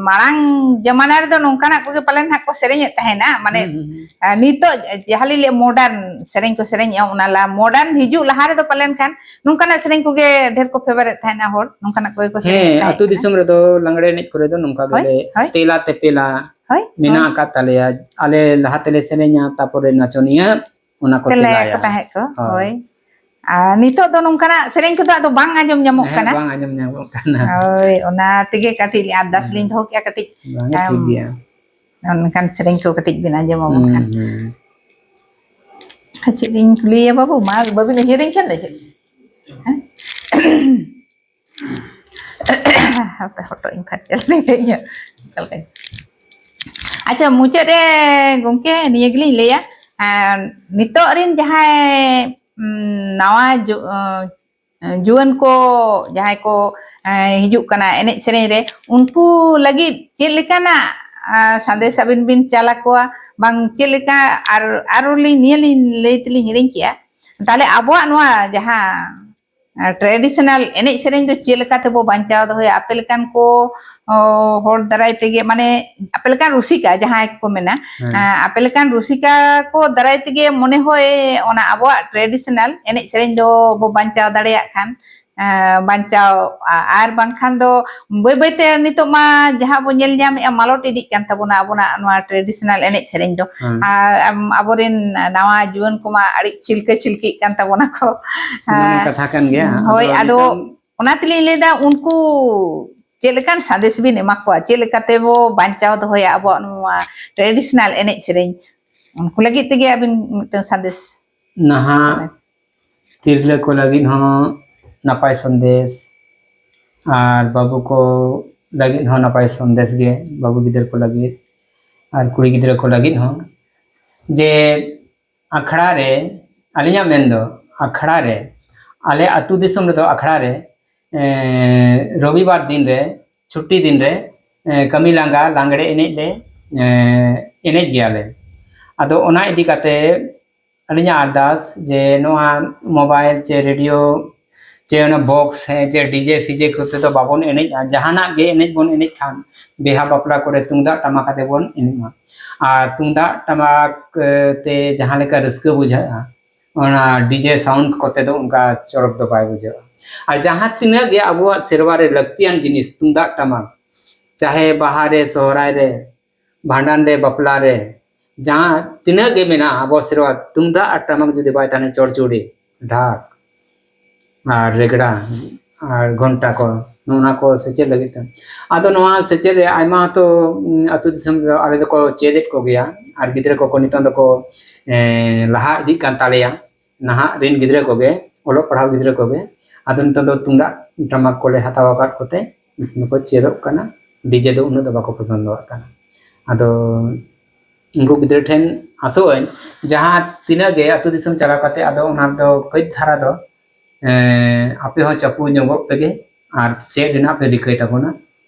ᱢᱟᱲᱟᱝ ᱡᱟᱢᱟᱱᱟ ᱨᱮᱫᱚ ᱱᱚᱝᱠᱟᱱᱟᱜ ᱠᱚᱜᱮ ᱯᱟᱞᱮᱱ ᱦᱟᱸᱜ ᱠᱚ ᱥᱮᱨᱮᱧᱮᱫ ᱛᱟᱦᱮᱱᱟ, ᱢᱟᱱᱮ ᱦᱩᱸ, ᱦᱩᱸ, ᱦᱩᱸ᱾ ᱟᱨ ᱱᱤᱛᱚᱜ ᱡᱟᱦᱟᱸ ᱞᱤᱧ ᱞᱟᱹᱭ ᱢᱚᱰᱟᱨᱱ ᱥᱮᱨᱮᱧ ᱠᱚ ᱥᱮᱨᱮᱧᱮᱜᱼᱟ, ᱚᱱᱟ ᱞᱟ ᱢᱚᱰᱟᱨᱱ ᱦᱤᱡᱩᱜ ᱞᱟᱦᱟ ᱨᱮᱫᱚ ᱯᱟᱞᱮᱱ ᱠᱷᱟᱱ ᱱᱚᱝᱠᱟᱱᱟᱜ ᱥᱮᱨᱮᱧ ᱠᱚᱜᱮ ᱰᱷᱮᱨ ᱠᱚ ᱯᱷᱮᱵᱟᱨᱮᱫ ᱛᱟᱦᱮᱱᱟ ᱦᱚᱲ, ᱱᱚᱝᱠᱟᱱᱟᱜ ᱠᱚᱜᱮ ᱠᱚ ᱥᱮᱨᱮᱧᱮᱫ ᱦᱮᱸ, ᱛᱟᱦᱮᱸ ᱟᱹᱛᱩ ᱠᱟᱱᱟ᱾ ᱫᱤᱥᱚᱢ ᱨᱮᱫᱚ ᱞᱟᱜᱽᱲᱮ ᱮᱱᱮᱡ ᱠᱚᱨᱮ ᱫᱚ ᱱᱚᱝᱠᱟ ᱦᱳᱭ, ᱜᱮᱞᱮ ᱦᱳᱭ, ᱛᱮᱞᱟ ᱦᱳᱭ᱾ ᱛᱮᱯᱮᱞᱟ ᱦᱳᱭ, ᱢᱮᱱᱟᱜ ᱦᱳᱭ᱾ ᱟᱠᱟᱫ ᱛᱟᱞᱮᱭᱟ᱾ ᱟᱞᱮ ᱞᱟᱦᱟ ᱛᱮᱞᱮ ᱥᱮᱨᱮᱧᱟ, ᱛᱟᱯᱚᱨᱮ ᱱᱟᱪᱚᱱᱤᱭᱟᱹ ᱚᱱᱟ ᱠᱚ ᱛᱮᱞᱟ ᱛᱮᱞᱟᱭᱟ᱾ ᱠᱚ ᱛᱟᱦᱮᱸ ᱠᱚ, ᱦᱳᱭ᱾ ᱦᱳᱭ᱾ ᱟᱨ ᱱᱤᱛᱚᱜ ᱫᱚ ᱱᱚᱝᱠᱟᱱᱟᱜ ᱥᱮᱨᱮᱧ ᱠᱚᱫᱚ ᱟᱫᱚ ᱵᱟᱝ ᱟᱸᱡᱚᱢ ᱧᱟᱢᱚᱜ ᱦᱮᱸ, ᱠᱟᱱᱟ᱾ ᱵᱟᱝ ᱟᱸᱡᱚᱢ ᱧᱟᱢᱚᱜ ᱠᱟᱱᱟ᱾ ᱦᱳᱭ, ᱚᱱᱟ ᱛᱮᱜᱮ ᱠᱟᱹᱴᱤᱡ ᱟᱨᱫᱟᱥ ᱦᱩᱸ᱾ ᱞᱤᱧ ᱫᱚᱦᱚ ᱠᱮᱜᱼᱟ ᱠᱟᱹᱴᱤᱡ, ᱵᱟᱝ, ᱴᱷᱤᱠ ᱟᱢ, ᱜᱮᱭᱟ᱾ ᱚᱱᱠᱟᱱ ᱥᱮᱨᱮᱧ ᱠᱚ ᱠᱟᱹᱴᱤᱡ ᱵᱤᱱ ᱟᱸᱡᱚᱢ ᱟᱵᱚᱱ ᱦᱩᱸ, ᱠᱷᱟᱱ᱾ ᱦᱩᱸ᱾ ᱟᱨ ᱪᱮᱫ ᱤᱧ ᱠᱩᱞᱤᱭᱟ ᱵᱟᱹᱵᱩ? ᱢᱟ ᱵᱟᱹᱵᱤᱱ ᱩᱭᱦᱟᱹᱨᱤᱧ ᱠᱷᱟᱱ ᱫᱚ ᱪᱮᱫ? ᱦᱮᱸ? ᱦᱟᱯᱮ ᱦᱚᱴᱚᱜ ᱤᱧ ᱯᱷᱟᱨᱪᱟ ᱞᱮᱜᱮ ᱤᱧᱟᱹᱜ᱾ ᱚᱠᱟ ᱞᱮᱠᱟᱧ-, ᱟᱪᱪᱷᱟ, ᱢᱩᱪᱟᱹᱫ ᱨᱮ ᱜᱚᱢᱠᱮ ᱱᱤᱭᱟᱹ ᱜᱮᱞᱤᱧ ᱞᱟᱹᱭᱟ, ᱟᱨ ᱱᱤᱛᱚᱜ ᱨᱤᱱ ᱡᱟᱦᱟᱸᱭ, ᱩᱢ, ᱱᱟᱣᱟ ᱡᱩ-, ᱩᱸ, ᱡᱩᱣᱟᱹᱱ ᱠᱚ ᱡᱟᱦᱟᱸᱭ ᱠᱚ, ᱮᱸ, ᱦᱤᱡᱩᱜ ᱠᱟᱱᱟ ᱮᱱᱮᱡ ᱥᱮᱨᱮᱧ ᱨᱮ, ᱩᱱᱠᱩ ᱞᱟᱹᱜᱤᱫ ᱪᱮᱫ ᱞᱮᱠᱟᱱᱟᱜ, ᱟᱸ, ᱥᱟᱸᱫᱮᱥ ᱟᱹᱵᱤᱱ ᱵᱤᱱ ᱪᱟᱞ ᱟᱠᱚᱣᱟ? ᱵᱟᱝ ᱪᱮᱫ ᱞᱮᱠᱟ, ᱟᱨ, ᱟᱨᱚ ᱞᱤᱧ ᱱᱤᱭᱟᱹ ᱞᱤᱧ ᱞᱟᱹᱭ ᱛᱮᱞᱤᱧ ᱦᱤᱲᱤᱧ ᱠᱮᱜᱼᱟ, ᱛᱟᱦᱞᱮ ᱟᱵᱚᱣᱟᱜ ᱱᱚᱣᱟ ᱡᱟᱦᱟᱸ, ᱟᱸ, traditional ᱮᱱᱮᱡ ᱥᱮᱨᱮᱧ ᱫᱚ ᱪᱮᱫ ᱞᱮᱠᱟ ᱛᱮᱵᱚ ᱵᱟᱧᱪᱟᱣ ᱫᱚᱦᱚᱭᱟ? ᱟᱯᱮ ᱞᱮᱠᱟᱱ ᱠᱚ, ᱚ, ᱦᱚᱲ ᱫᱟᱨᱟᱭ ᱛᱮᱜᱮ, ᱢᱟᱱᱮ ᱟᱯᱮ ᱞᱮᱠᱟᱱ ᱨᱩᱥᱤᱠᱟ ᱡᱟᱦᱟᱸᱭ ᱠᱚ ᱢᱮᱱᱟ, ᱦᱮᱸ᱾ ᱟᱸ, ᱟᱯᱮ ᱞᱮᱠᱟᱱ ᱨᱩᱥᱤᱠᱟ ᱠᱚ ᱫᱟᱨᱟᱭ ᱛᱮᱜᱮ ᱢᱚᱱᱮ ᱦᱚᱭ ᱚᱱᱟ ᱟᱵᱚᱣᱟᱜ traditional ᱮᱱᱮᱡ ᱥᱮᱨᱮᱧ ᱫᱚ ᱵᱚ ᱵᱟᱧᱪᱟᱣ ᱫᱟᱲᱮᱭᱟᱜ ᱠᱷᱟᱱ, ᱟᱸ, ᱵᱟᱧᱪᱟᱣ, ᱟ-, ᱟᱨ ᱵᱟᱝᱠᱷᱟᱱ ᱫᱚ ᱵᱟᱹᱭ ᱵᱟᱹᱭ ᱛᱮ ᱱᱤᱛᱚᱜ ᱢᱟ ᱡᱟᱦᱟᱸ ᱵᱚ ᱧᱮᱞ ᱧᱟᱢᱮᱫᱼᱟ, ᱢᱟᱞᱚᱴ ᱤᱫᱤᱜ ᱠᱟᱱ ᱛᱟᱵᱚᱱᱟ ᱟᱵᱚᱱᱟᱜ ᱱᱚᱣᱟ traditional ᱮᱱᱮᱡ ᱥᱮᱨᱮᱧ ᱫᱚ᱾ ᱦᱮᱸ᱾ ᱟᱨ, ᱟᱢ, ᱟᱵᱚᱨᱮᱱ ᱱᱟᱣᱟ ᱡᱩᱣᱟᱹᱱ ᱠᱚᱢᱟ ᱟᱹᱰᱤ ᱪᱤᱞᱠᱟᱹ ᱪᱤᱞᱠᱤᱜ ᱠᱟᱱ ᱛᱟᱵᱚᱱᱟ ᱠᱚ᱾ ᱚᱱᱟ ᱢᱟ ᱟᱨ, ᱠᱟᱛᱷᱟ ᱠᱟᱱ ᱜᱮᱭᱟ᱾ ᱦᱳᱭ, ᱟᱫᱚ ᱟᱫᱚ ᱱᱤᱛᱚᱝ ᱚᱱᱟ ᱛᱮᱞᱤᱧ ᱞᱟᱹᱭᱫᱟ, ᱩᱱᱠᱩ ᱪᱮᱫ ᱞᱮᱠᱟᱱ ᱥᱟᱸᱫᱮᱥ ᱵᱤᱱ ᱮᱢᱟ ᱠᱚᱣᱟ? ᱪᱮᱫ ᱞᱮᱠᱟ ᱛᱮᱵᱚ ᱵᱟᱧᱪᱟᱣ ᱫᱚᱦᱚᱭᱟ ᱟᱵᱚᱣᱟᱜ ᱱᱚᱣᱟ traditional ᱮᱱᱮᱡ ᱥᱮᱨᱮᱧ? ᱩᱱᱠᱩ ᱞᱟᱹᱜᱤᱫ ᱛᱮᱜᱮ ᱟᱹᱵᱤᱱ ᱢᱤᱫᱴᱟᱝ ᱥᱟᱸᱫᱮᱥ᱾ ᱱᱟᱦᱟᱜ ᱛᱤᱨᱞᱟᱹ ᱠᱚ ᱞᱟᱹᱜᱤᱫ ᱦᱚᱸ ᱱᱟᱯᱟᱭ ᱥᱟᱸᱫᱮᱥ, ᱟᱨ ᱵᱟᱹᱵᱩ ᱠᱚ ᱞᱟᱹᱜᱤᱫ ᱦᱚᱸ ᱱᱟᱯᱟᱭ ᱥᱟᱸᱫᱮᱥ ᱜᱮ, ᱵᱟᱹᱵᱩ ᱜᱤᱫᱟᱹᱨ ᱠᱚ ᱞᱟᱹᱜᱤᱫ ᱟᱨ ᱠᱩᱲᱤ ᱜᱤᱫᱽᱨᱟᱹ ᱠᱚ ᱞᱟᱹᱜᱤᱫ ᱦᱚᱸ, ᱡᱮ ᱟᱠᱷᱲᱟ ᱨᱮ, ᱟᱹᱞᱤᱧᱟᱜ ᱢᱮᱱ ᱫᱚ, ᱟᱠᱷᱲᱟ ᱨᱮ, ᱟᱞᱮ ᱟᱹᱛᱩ ᱫᱤᱥᱚᱢ ᱨᱮᱫᱚ ᱟᱠᱷᱲᱟ ᱨᱮ, ᱮᱸ, ᱨᱚᱵᱤᱵᱟᱨ ᱫᱤᱱ ᱨᱮ, ᱪᱷᱩᱴᱤ ᱫᱤᱱ ᱨᱮ, ᱮᱸ, ᱠᱟᱹᱢᱤ ᱞᱟᱸᱜᱟ ᱞᱟᱜᱽᱲᱮ ᱮᱱᱮᱡ ᱞᱮ, ᱮᱸ, ᱮᱱᱮᱡ ᱜᱮᱭᱟᱞᱮ᱾ ᱟᱫᱚ ᱚᱱᱟ ᱤᱫᱤ ᱠᱟᱛᱮ ᱟᱹᱞᱤᱧᱟᱜ ᱟᱨᱫᱟᱥ ᱡᱮ ᱱᱚᱣᱟ ᱢᱳᱵᱟᱭᱤᱞ ᱪᱮ ᱨᱮᱰᱤᱭᱳ ᱪᱮ ᱚᱱᱟ ᱵᱚᱠᱥ, ᱦᱮᱸ, ᱪᱮ ᱰᱤᱡᱮ ᱯᱷᱤᱡᱮ ᱠᱚᱛᱮ ᱫᱚ ᱵᱟᱵᱚᱱ ᱮᱱᱮᱡᱼᱟ᱾ ᱡᱟᱦᱟᱱᱟᱜ ᱜᱮ ᱮᱱᱮᱡ ᱵᱚᱱ ᱮᱱᱮᱡ ᱠᱷᱟᱱ, ᱵᱤᱦᱟ ᱵᱟᱯᱞᱟ ᱠᱚᱨᱮ ᱛᱩᱢᱫᱟᱜ ᱴᱟᱢᱟᱠ ᱟᱛᱮ ᱵᱚᱱ ᱮᱱᱮᱡ ᱢᱟ᱾ ᱟᱨ ᱛᱩᱢᱫᱟᱜ ᱴᱟᱢᱟᱠ, ᱮ, ᱛᱮ ᱡᱟᱦᱟᱸ ᱞᱮᱠᱟ ᱨᱟᱹᱥᱠᱟᱹ ᱵᱩᱡᱷᱟᱹᱜᱼᱟ, ᱚᱱᱟ ᱰᱤᱡᱮ ᱥᱟᱣᱩᱱᱰ ᱠᱚᱛᱮ ᱫᱚ ᱚᱱᱠᱟ ᱪᱚᱨᱚᱠ ᱫᱚ ᱵᱟᱭ ᱵᱩᱡᱷᱟᱹᱜᱼᱟ᱾ ᱟᱨ ᱡᱟᱦᱟᱸ ᱛᱤᱱᱟᱹᱜ ᱜᱮ ᱟᱵᱚᱣᱟᱜ ᱥᱮᱨᱣᱟ ᱨᱮ ᱞᱟᱹᱠᱛᱤᱭᱟᱱ ᱡᱤᱱᱤᱥ, ᱛᱩᱢᱫᱟᱜ ᱴᱟᱢᱟᱠ, ᱪᱟᱦᱮ ᱵᱟᱦᱟ ᱨᱮ, ᱥᱚᱦᱨᱟᱭ ᱨᱮ, ᱵᱷᱟᱸᱰᱟᱱ ᱨᱮ, ᱵᱟᱯᱞᱟ ᱨᱮ, ᱡᱟᱦᱟᱸ ᱛᱤᱱᱟᱹᱜ ᱜᱮ ᱢᱮᱱᱟᱜᱼᱟ ᱟᱵᱚ ᱥᱮᱨᱣᱟ, ᱛᱩᱢᱫᱟᱜ ᱟᱨ ᱴᱟᱢᱟᱠ ᱡᱩᱫᱤ ᱵᱟᱭ ᱛᱟᱦᱮᱱᱟ, ᱪᱚᱲᱪᱩᱲᱤ, ᱰᱷᱟᱠ ᱟᱨ ᱨᱮᱜᱽᱲᱟ ᱟᱨ ᱜᱷᱚᱱᱴᱟ ᱠᱚ, ᱱᱚᱜᱼᱚ ᱱᱟ ᱠᱚ ᱥᱮᱪᱮᱫ ᱞᱟᱹᱜᱤᱫ ᱛᱮ᱾ ᱟᱫᱚ ᱱᱚᱣᱟ ᱥᱮᱪᱮᱫ ᱨᱮ ᱟᱭᱢᱟ ᱛᱚ, ᱩᱸ, ᱟᱹᱛᱩ ᱫᱤᱥᱚᱢ ᱨᱮ ᱟᱞᱮ ᱫᱚᱠᱚ ᱪᱮᱫ ᱮᱫ ᱠᱚᱜᱮᱭᱟ, ᱟᱨ ᱜᱤᱫᱽᱨᱟᱹ ᱠᱚᱠᱚ ᱱᱤᱛᱚᱝ ᱫᱚᱠᱚ, ᱮᱸ, ᱞᱟᱦᱟ ᱤᱫᱤᱜ ᱠᱟᱱ ᱛᱟᱞᱮᱭᱟ᱾ ᱱᱟᱦᱟᱜ ᱨᱮᱱ ᱜᱤᱫᱽᱨᱟᱹ ᱠᱚᱜᱮ, ᱚᱞᱚᱜ ᱯᱟᱲᱦᱟᱣ ᱜᱤᱫᱽᱨᱟᱹ ᱠᱚᱜᱮ, ᱟᱫᱚ ᱱᱤᱛᱚᱜ ᱫᱚ ᱛᱩᱢᱫᱟᱜ ᱴᱟᱢᱟᱠ ᱠᱚᱞᱮ ᱦᱟᱛᱟᱣ ᱟᱠᱟᱫ ᱠᱚᱛᱮ ᱱᱩᱠᱩ ᱪᱮᱫᱚᱜ ᱠᱟᱱᱟ, ᱰᱤᱡᱮ ᱫᱚ ᱩᱱᱟᱹᱜ ᱫᱚ ᱵᱟᱠᱚ ᱯᱚᱥᱚᱱᱫᱚᱣᱟᱜ ᱠᱟᱱᱟ᱾ ᱟᱫᱚ ᱩᱱᱠᱩ ᱜᱤᱫᱽᱨᱟᱹ ᱴᱷᱮᱱ ᱟᱥᱚᱜ ᱟᱹᱧ, ᱡᱟᱦᱟᱸ ᱛᱤᱱᱟᱹᱜ ᱜᱮ ᱟᱹᱛᱩ ᱫᱤᱥᱚᱢ ᱪᱟᱞᱟᱣ ᱠᱟᱛᱮ ᱟᱫᱚ ᱚᱱᱟ ᱫᱚ ᱠᱟᱹᱡ ᱫᱷᱟᱨᱟ ᱫᱚ, ᱮᱸ, ᱟᱯᱮ ᱦᱚᱸ ᱪᱟᱯᱚ ᱧᱚᱜᱚᱜ ᱯᱮᱜᱮ ᱟᱨ ᱪᱮᱫ ᱨᱮᱱᱟᱜ ᱯᱮ ᱨᱤᱠᱟᱹᱭ ᱛᱟᱵᱚᱱᱟ᱾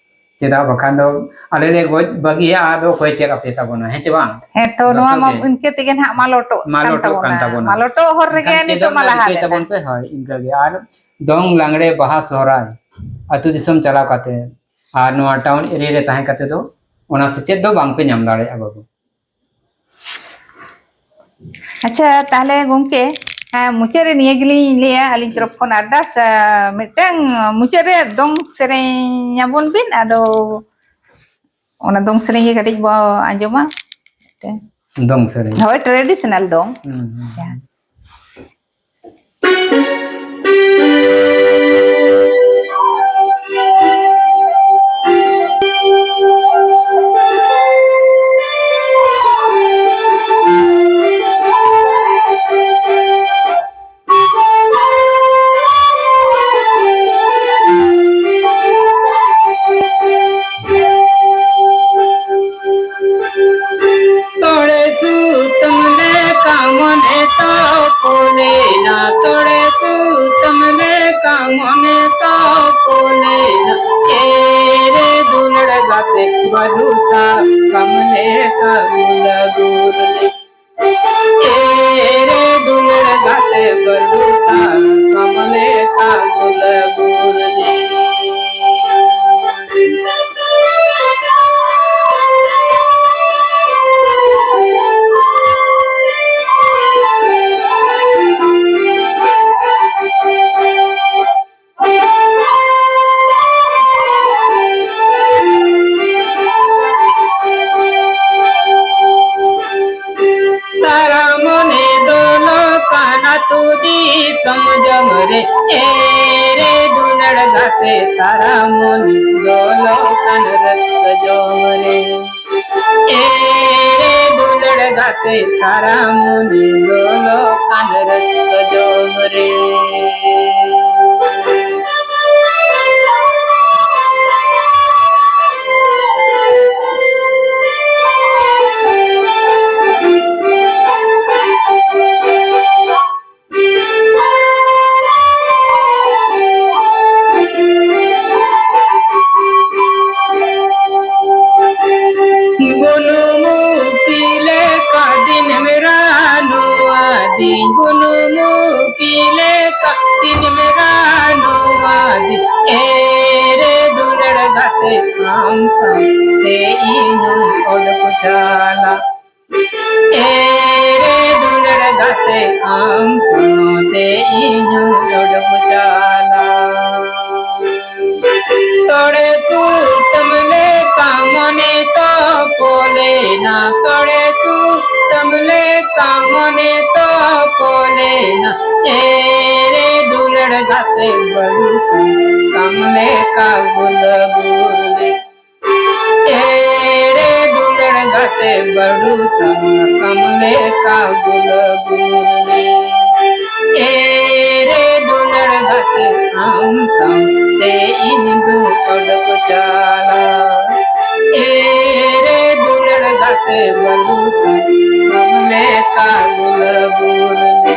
ᱪᱮᱫᱟᱜ ᱵᱟᱠᱷᱟᱱ ᱫᱚ ᱟᱞᱮ ᱞᱮ ᱜᱚᱡ ᱵᱟᱹᱜᱤᱭᱟ, ᱟᱫᱚ ᱚᱠᱚᱭ ᱪᱮᱫ ᱟᱯᱮ ᱛᱟᱵᱚᱱᱟ, ᱦᱮᱸ ᱪᱮ ᱵᱟᱝ? ᱦᱮᱸ ᱛᱚ, ᱱᱚᱣᱟ ᱫᱚᱨᱥᱚᱠ ᱢᱟ ᱜᱮ᱾ ᱤᱱᱠᱟᱹ ᱛᱮᱜᱮ ᱱᱟᱦᱟᱜ ᱢᱟᱞᱚᱴᱚᱜ ᱠᱟᱱ ᱢᱟᱞᱚᱴᱚᱜ ᱠᱟᱱ ᱛᱟᱵᱚᱱᱟ᱾ ᱛᱟᱵᱚᱱᱟ᱾ ᱢᱟᱞᱚᱴᱚᱜ ᱦᱚᱨ ᱨᱮᱜᱮ ᱮᱱᱠᱷᱟᱱ ᱱᱤᱛᱚᱜ ᱪᱮᱫᱚᱜ ᱢᱟ ᱨᱮᱱᱟᱜ ᱞᱟᱦᱟ ᱨᱤᱠᱟᱹᱭ ᱞᱮᱱᱟ᱾ ᱛᱟᱵᱚᱱ ᱯᱮ, ᱦᱳᱭ, ᱤᱱᱠᱟᱹ ᱜᱮ᱾ ᱟᱨ ᱫᱚᱝ, ᱞᱟᱜᱽᱲᱮ, ᱵᱟᱦᱟ, ᱥᱚᱦᱨᱟᱭ ᱟᱹᱛᱩ ᱫᱤᱥᱚᱢ ᱪᱟᱞᱟᱣ ᱠᱟᱛᱮ ᱟᱨ ᱱᱚᱣᱟ ᱴᱟᱣᱩᱱ ᱮᱨᱤᱭᱟ ᱨᱮ ᱛᱟᱦᱮᱸ ᱠᱟᱛᱮ ᱫᱚ ᱚᱱᱟ ᱥᱮᱪᱮᱫ ᱫᱚ ᱵᱟᱝ ᱯᱮ ᱧᱟᱢ ᱫᱟᱲᱮᱭᱟᱜᱼᱟ, ᱵᱟᱹᱵᱩ᱾ ᱟᱪᱪᱷᱟ, ᱛᱟᱦᱞᱮ ᱜᱚᱝᱠᱮ, ᱮᱸ, ᱢᱩᱪᱟᱹᱫ ᱨᱮ ᱱᱤᱭᱟᱹ ᱜᱮᱞᱤᱧ ᱞᱟᱹᱭᱟ, ᱟᱹᱞᱤᱧ ᱛᱚᱨᱚᱯ ᱠᱷᱚᱱ ᱟᱨᱫᱟᱥ, ᱮᱸ, ᱢᱤᱫᱴᱟᱝ ᱢᱩᱪᱟᱹᱫ ᱨᱮ ᱫᱚᱝ ᱥᱮᱨᱮᱧ ᱟᱵᱚᱱ ᱵᱤᱱ, ᱟᱫᱚ ᱚᱱᱟ ᱫᱚᱝ ᱥᱮᱨᱮᱧ ᱜᱮ ᱠᱟᱹᱴᱤᱡ ᱵᱚ ᱟᱸᱡᱚᱢᱟ᱾ ᱫᱚᱝ ᱥᱮᱨᱮᱧ? ᱦᱳᱭ, traditional ᱫᱚᱝ᱾ ᱦᱩᱸ, ᱦᱩᱸ, ᱡᱟᱦᱟᱸ᱾ ᱦᱩᱸ᱾ ᱛᱚᱲᱮ ᱥᱩᱛᱟᱹᱢ ᱞᱮᱠᱟ ᱢᱚᱱᱮ ᱛᱟᱣ ᱠᱚᱞᱮᱱᱟ, ᱛᱚᱲᱮ ᱥᱩᱛᱟᱹᱢ ᱞᱮᱠᱟ ᱢᱚᱱᱮ ᱛᱟᱣ ᱠᱚᱞᱮᱱᱟ, ᱮᱨᱮ ᱫᱩᱞᱟᱹᱲ ᱜᱟᱛᱮ ᱵᱟᱹᱨᱩ ᱥᱟᱠᱟᱢ ᱞᱮᱠᱟ ᱜᱩᱞ ᱜᱩᱞ ᱞᱮ᱾ ᱮ ᱨᱮ ᱫᱩᱞᱟᱹᱲ ᱜᱟᱛᱮ ᱵᱟᱹᱨᱩ ᱥᱟᱠᱟᱢ ᱞᱮᱠᱟ ᱜᱩᱞ ᱜᱩᱞ ᱞᱮ᱾ ᱛᱟᱨᱟᱢᱚᱱᱤ ᱫᱚᱞᱚ ᱠᱟᱱᱟ ᱛᱩᱫᱤ ᱥᱚᱢᱡᱚᱢ ᱨᱮ, ᱮ ᱨᱮ ᱫᱩᱞᱟᱹᱲ ᱜᱟᱛᱮ ᱛᱟᱨᱟᱢᱚᱱᱤ ᱫᱚᱞᱚ ᱠᱟᱱ ᱨᱟᱹᱥᱠᱟᱹ ᱡᱚᱢ ᱨᱮ᱾ ᱮ ᱨᱮ ᱫᱩᱞᱟᱹᱲ ᱜᱟᱛᱮ ᱛᱟᱨᱟᱢᱩᱱᱤ ᱞᱚᱞᱚ ᱠᱟᱱ ᱨᱟᱹᱥᱠᱟᱹ ᱡᱚᱢ ᱨᱮ᱾ ᱵᱩᱱᱩᱢ ᱩᱯᱤ ᱞᱮᱠᱟ ᱫᱤᱱᱮᱢ ᱨᱟᱱᱩᱣᱟ ᱫᱤᱧ, ᱵᱩᱱᱩᱢ ᱩᱯᱤ ᱞᱮᱠᱟ ᱫᱤᱱᱮᱢ ᱨᱟᱱᱩᱣᱟ ᱫᱤᱧ᱾ ᱮ ᱨᱮ ᱫᱩᱞᱟᱹᱲ ᱜᱟᱛᱮ ᱟᱢ ᱥᱟᱶᱛᱮ ᱤᱧ ᱦᱚᱸ ᱚᱰᱚᱠ ᱪᱟᱞᱟᱜ᱾ ᱮ ᱨᱮ ᱫᱩᱞᱟᱹᱲ ᱜᱟᱛᱮ ᱟᱢ ᱥᱟᱶᱛᱮ ᱤᱧ ᱦᱚᱸ ᱚᱰᱚᱠ ᱪᱟᱞᱟᱜ᱾ ᱛᱚᱲᱮ ᱥᱩᱛᱟᱹᱢ ᱞᱮᱠᱟ ᱢᱚᱱᱮ ᱛᱚᱯᱚᱞᱮᱱᱟ, ᱛᱚᱲᱮ ᱥᱩᱛᱟᱹᱢ ᱞᱮᱠᱟ ᱢᱚᱱᱮ ᱛᱚᱯᱚᱞᱮᱱᱟ᱾ ᱮ ᱨᱮ ᱫᱩᱞᱟᱹᱲ ᱜᱟᱛᱮ ᱵᱟᱹᱦᱩ ᱥᱩᱛᱟᱹᱢ ᱞᱮᱠᱟ ᱜᱩᱞ ᱜᱩᱞ ᱞᱮ᱾ ᱮ ᱨᱮ ᱫᱩᱞᱟᱹᱲ ᱜᱟᱛᱮ ᱵᱟᱹᱲᱩ ᱥᱟᱠᱟᱢ ᱞᱮᱠᱟ ᱜᱩᱞ ᱜᱩᱞ ᱞᱮ᱾ ᱮ ᱨᱮ ᱫᱩᱞᱟᱹᱲ ᱜᱟᱛᱮ ᱟᱢ ᱥᱟᱶᱛᱮ ᱤᱧ ᱫᱩ ᱚᱰᱚᱠ ᱪᱟᱞᱟᱜ᱾ ᱮ ᱨᱮ ᱫᱩᱞᱟᱹᱲ ᱜᱟᱛᱮ ᱵᱟᱹᱲᱩ ᱥᱟᱠᱟᱢ ᱞᱮᱠᱟ ᱜᱩᱞ ᱜᱩᱞ ᱞᱮ᱾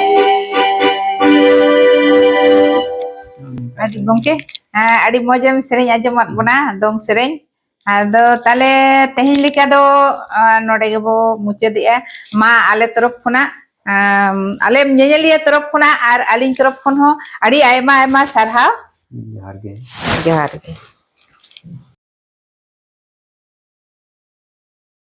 ᱟᱹᱰᱤ ᱜᱚᱢᱠᱮ, ᱦᱮᱸ, ᱟᱹᱰᱤ ᱢᱚᱡᱽ ᱮᱢ ᱥᱮᱨᱮᱧ ᱟᱸᱡᱚᱢᱟᱫ ᱵᱚᱱᱟ, ᱫᱚᱝ ᱥᱮᱨᱮᱧ᱾ ᱟᱫᱚ ᱛᱟᱦᱞᱮ ᱛᱮᱦᱮᱧ ᱞᱮᱠᱟ ᱫᱚ ᱱᱚᱰᱮ ᱜᱮᱵᱚ ᱢᱩᱪᱟᱹᱫᱮᱜᱼᱟ᱾ ᱢᱟ ᱟᱞᱮ ᱛᱚᱨᱚᱯ ᱠᱷᱚᱱᱟᱜ, ᱟᱞᱮ ᱧᱮᱧᱮᱞᱤᱭᱟᱹ ᱛᱚᱨᱚᱯ ᱠᱷᱚᱱᱟᱜ ᱟᱨ ᱟᱹᱞᱤᱧ ᱛᱚᱨᱚᱯ ᱠᱷᱚᱱ ᱦᱚᱸ ᱟᱹᱰᱤ ᱟᱭᱢᱟ ᱟᱭᱢᱟ ᱥᱟᱨᱦᱟᱣ᱾ ᱡᱚᱦᱟᱨ ᱜᱮ᱾ ᱡᱚᱦᱟᱨ ᱜᱮ᱾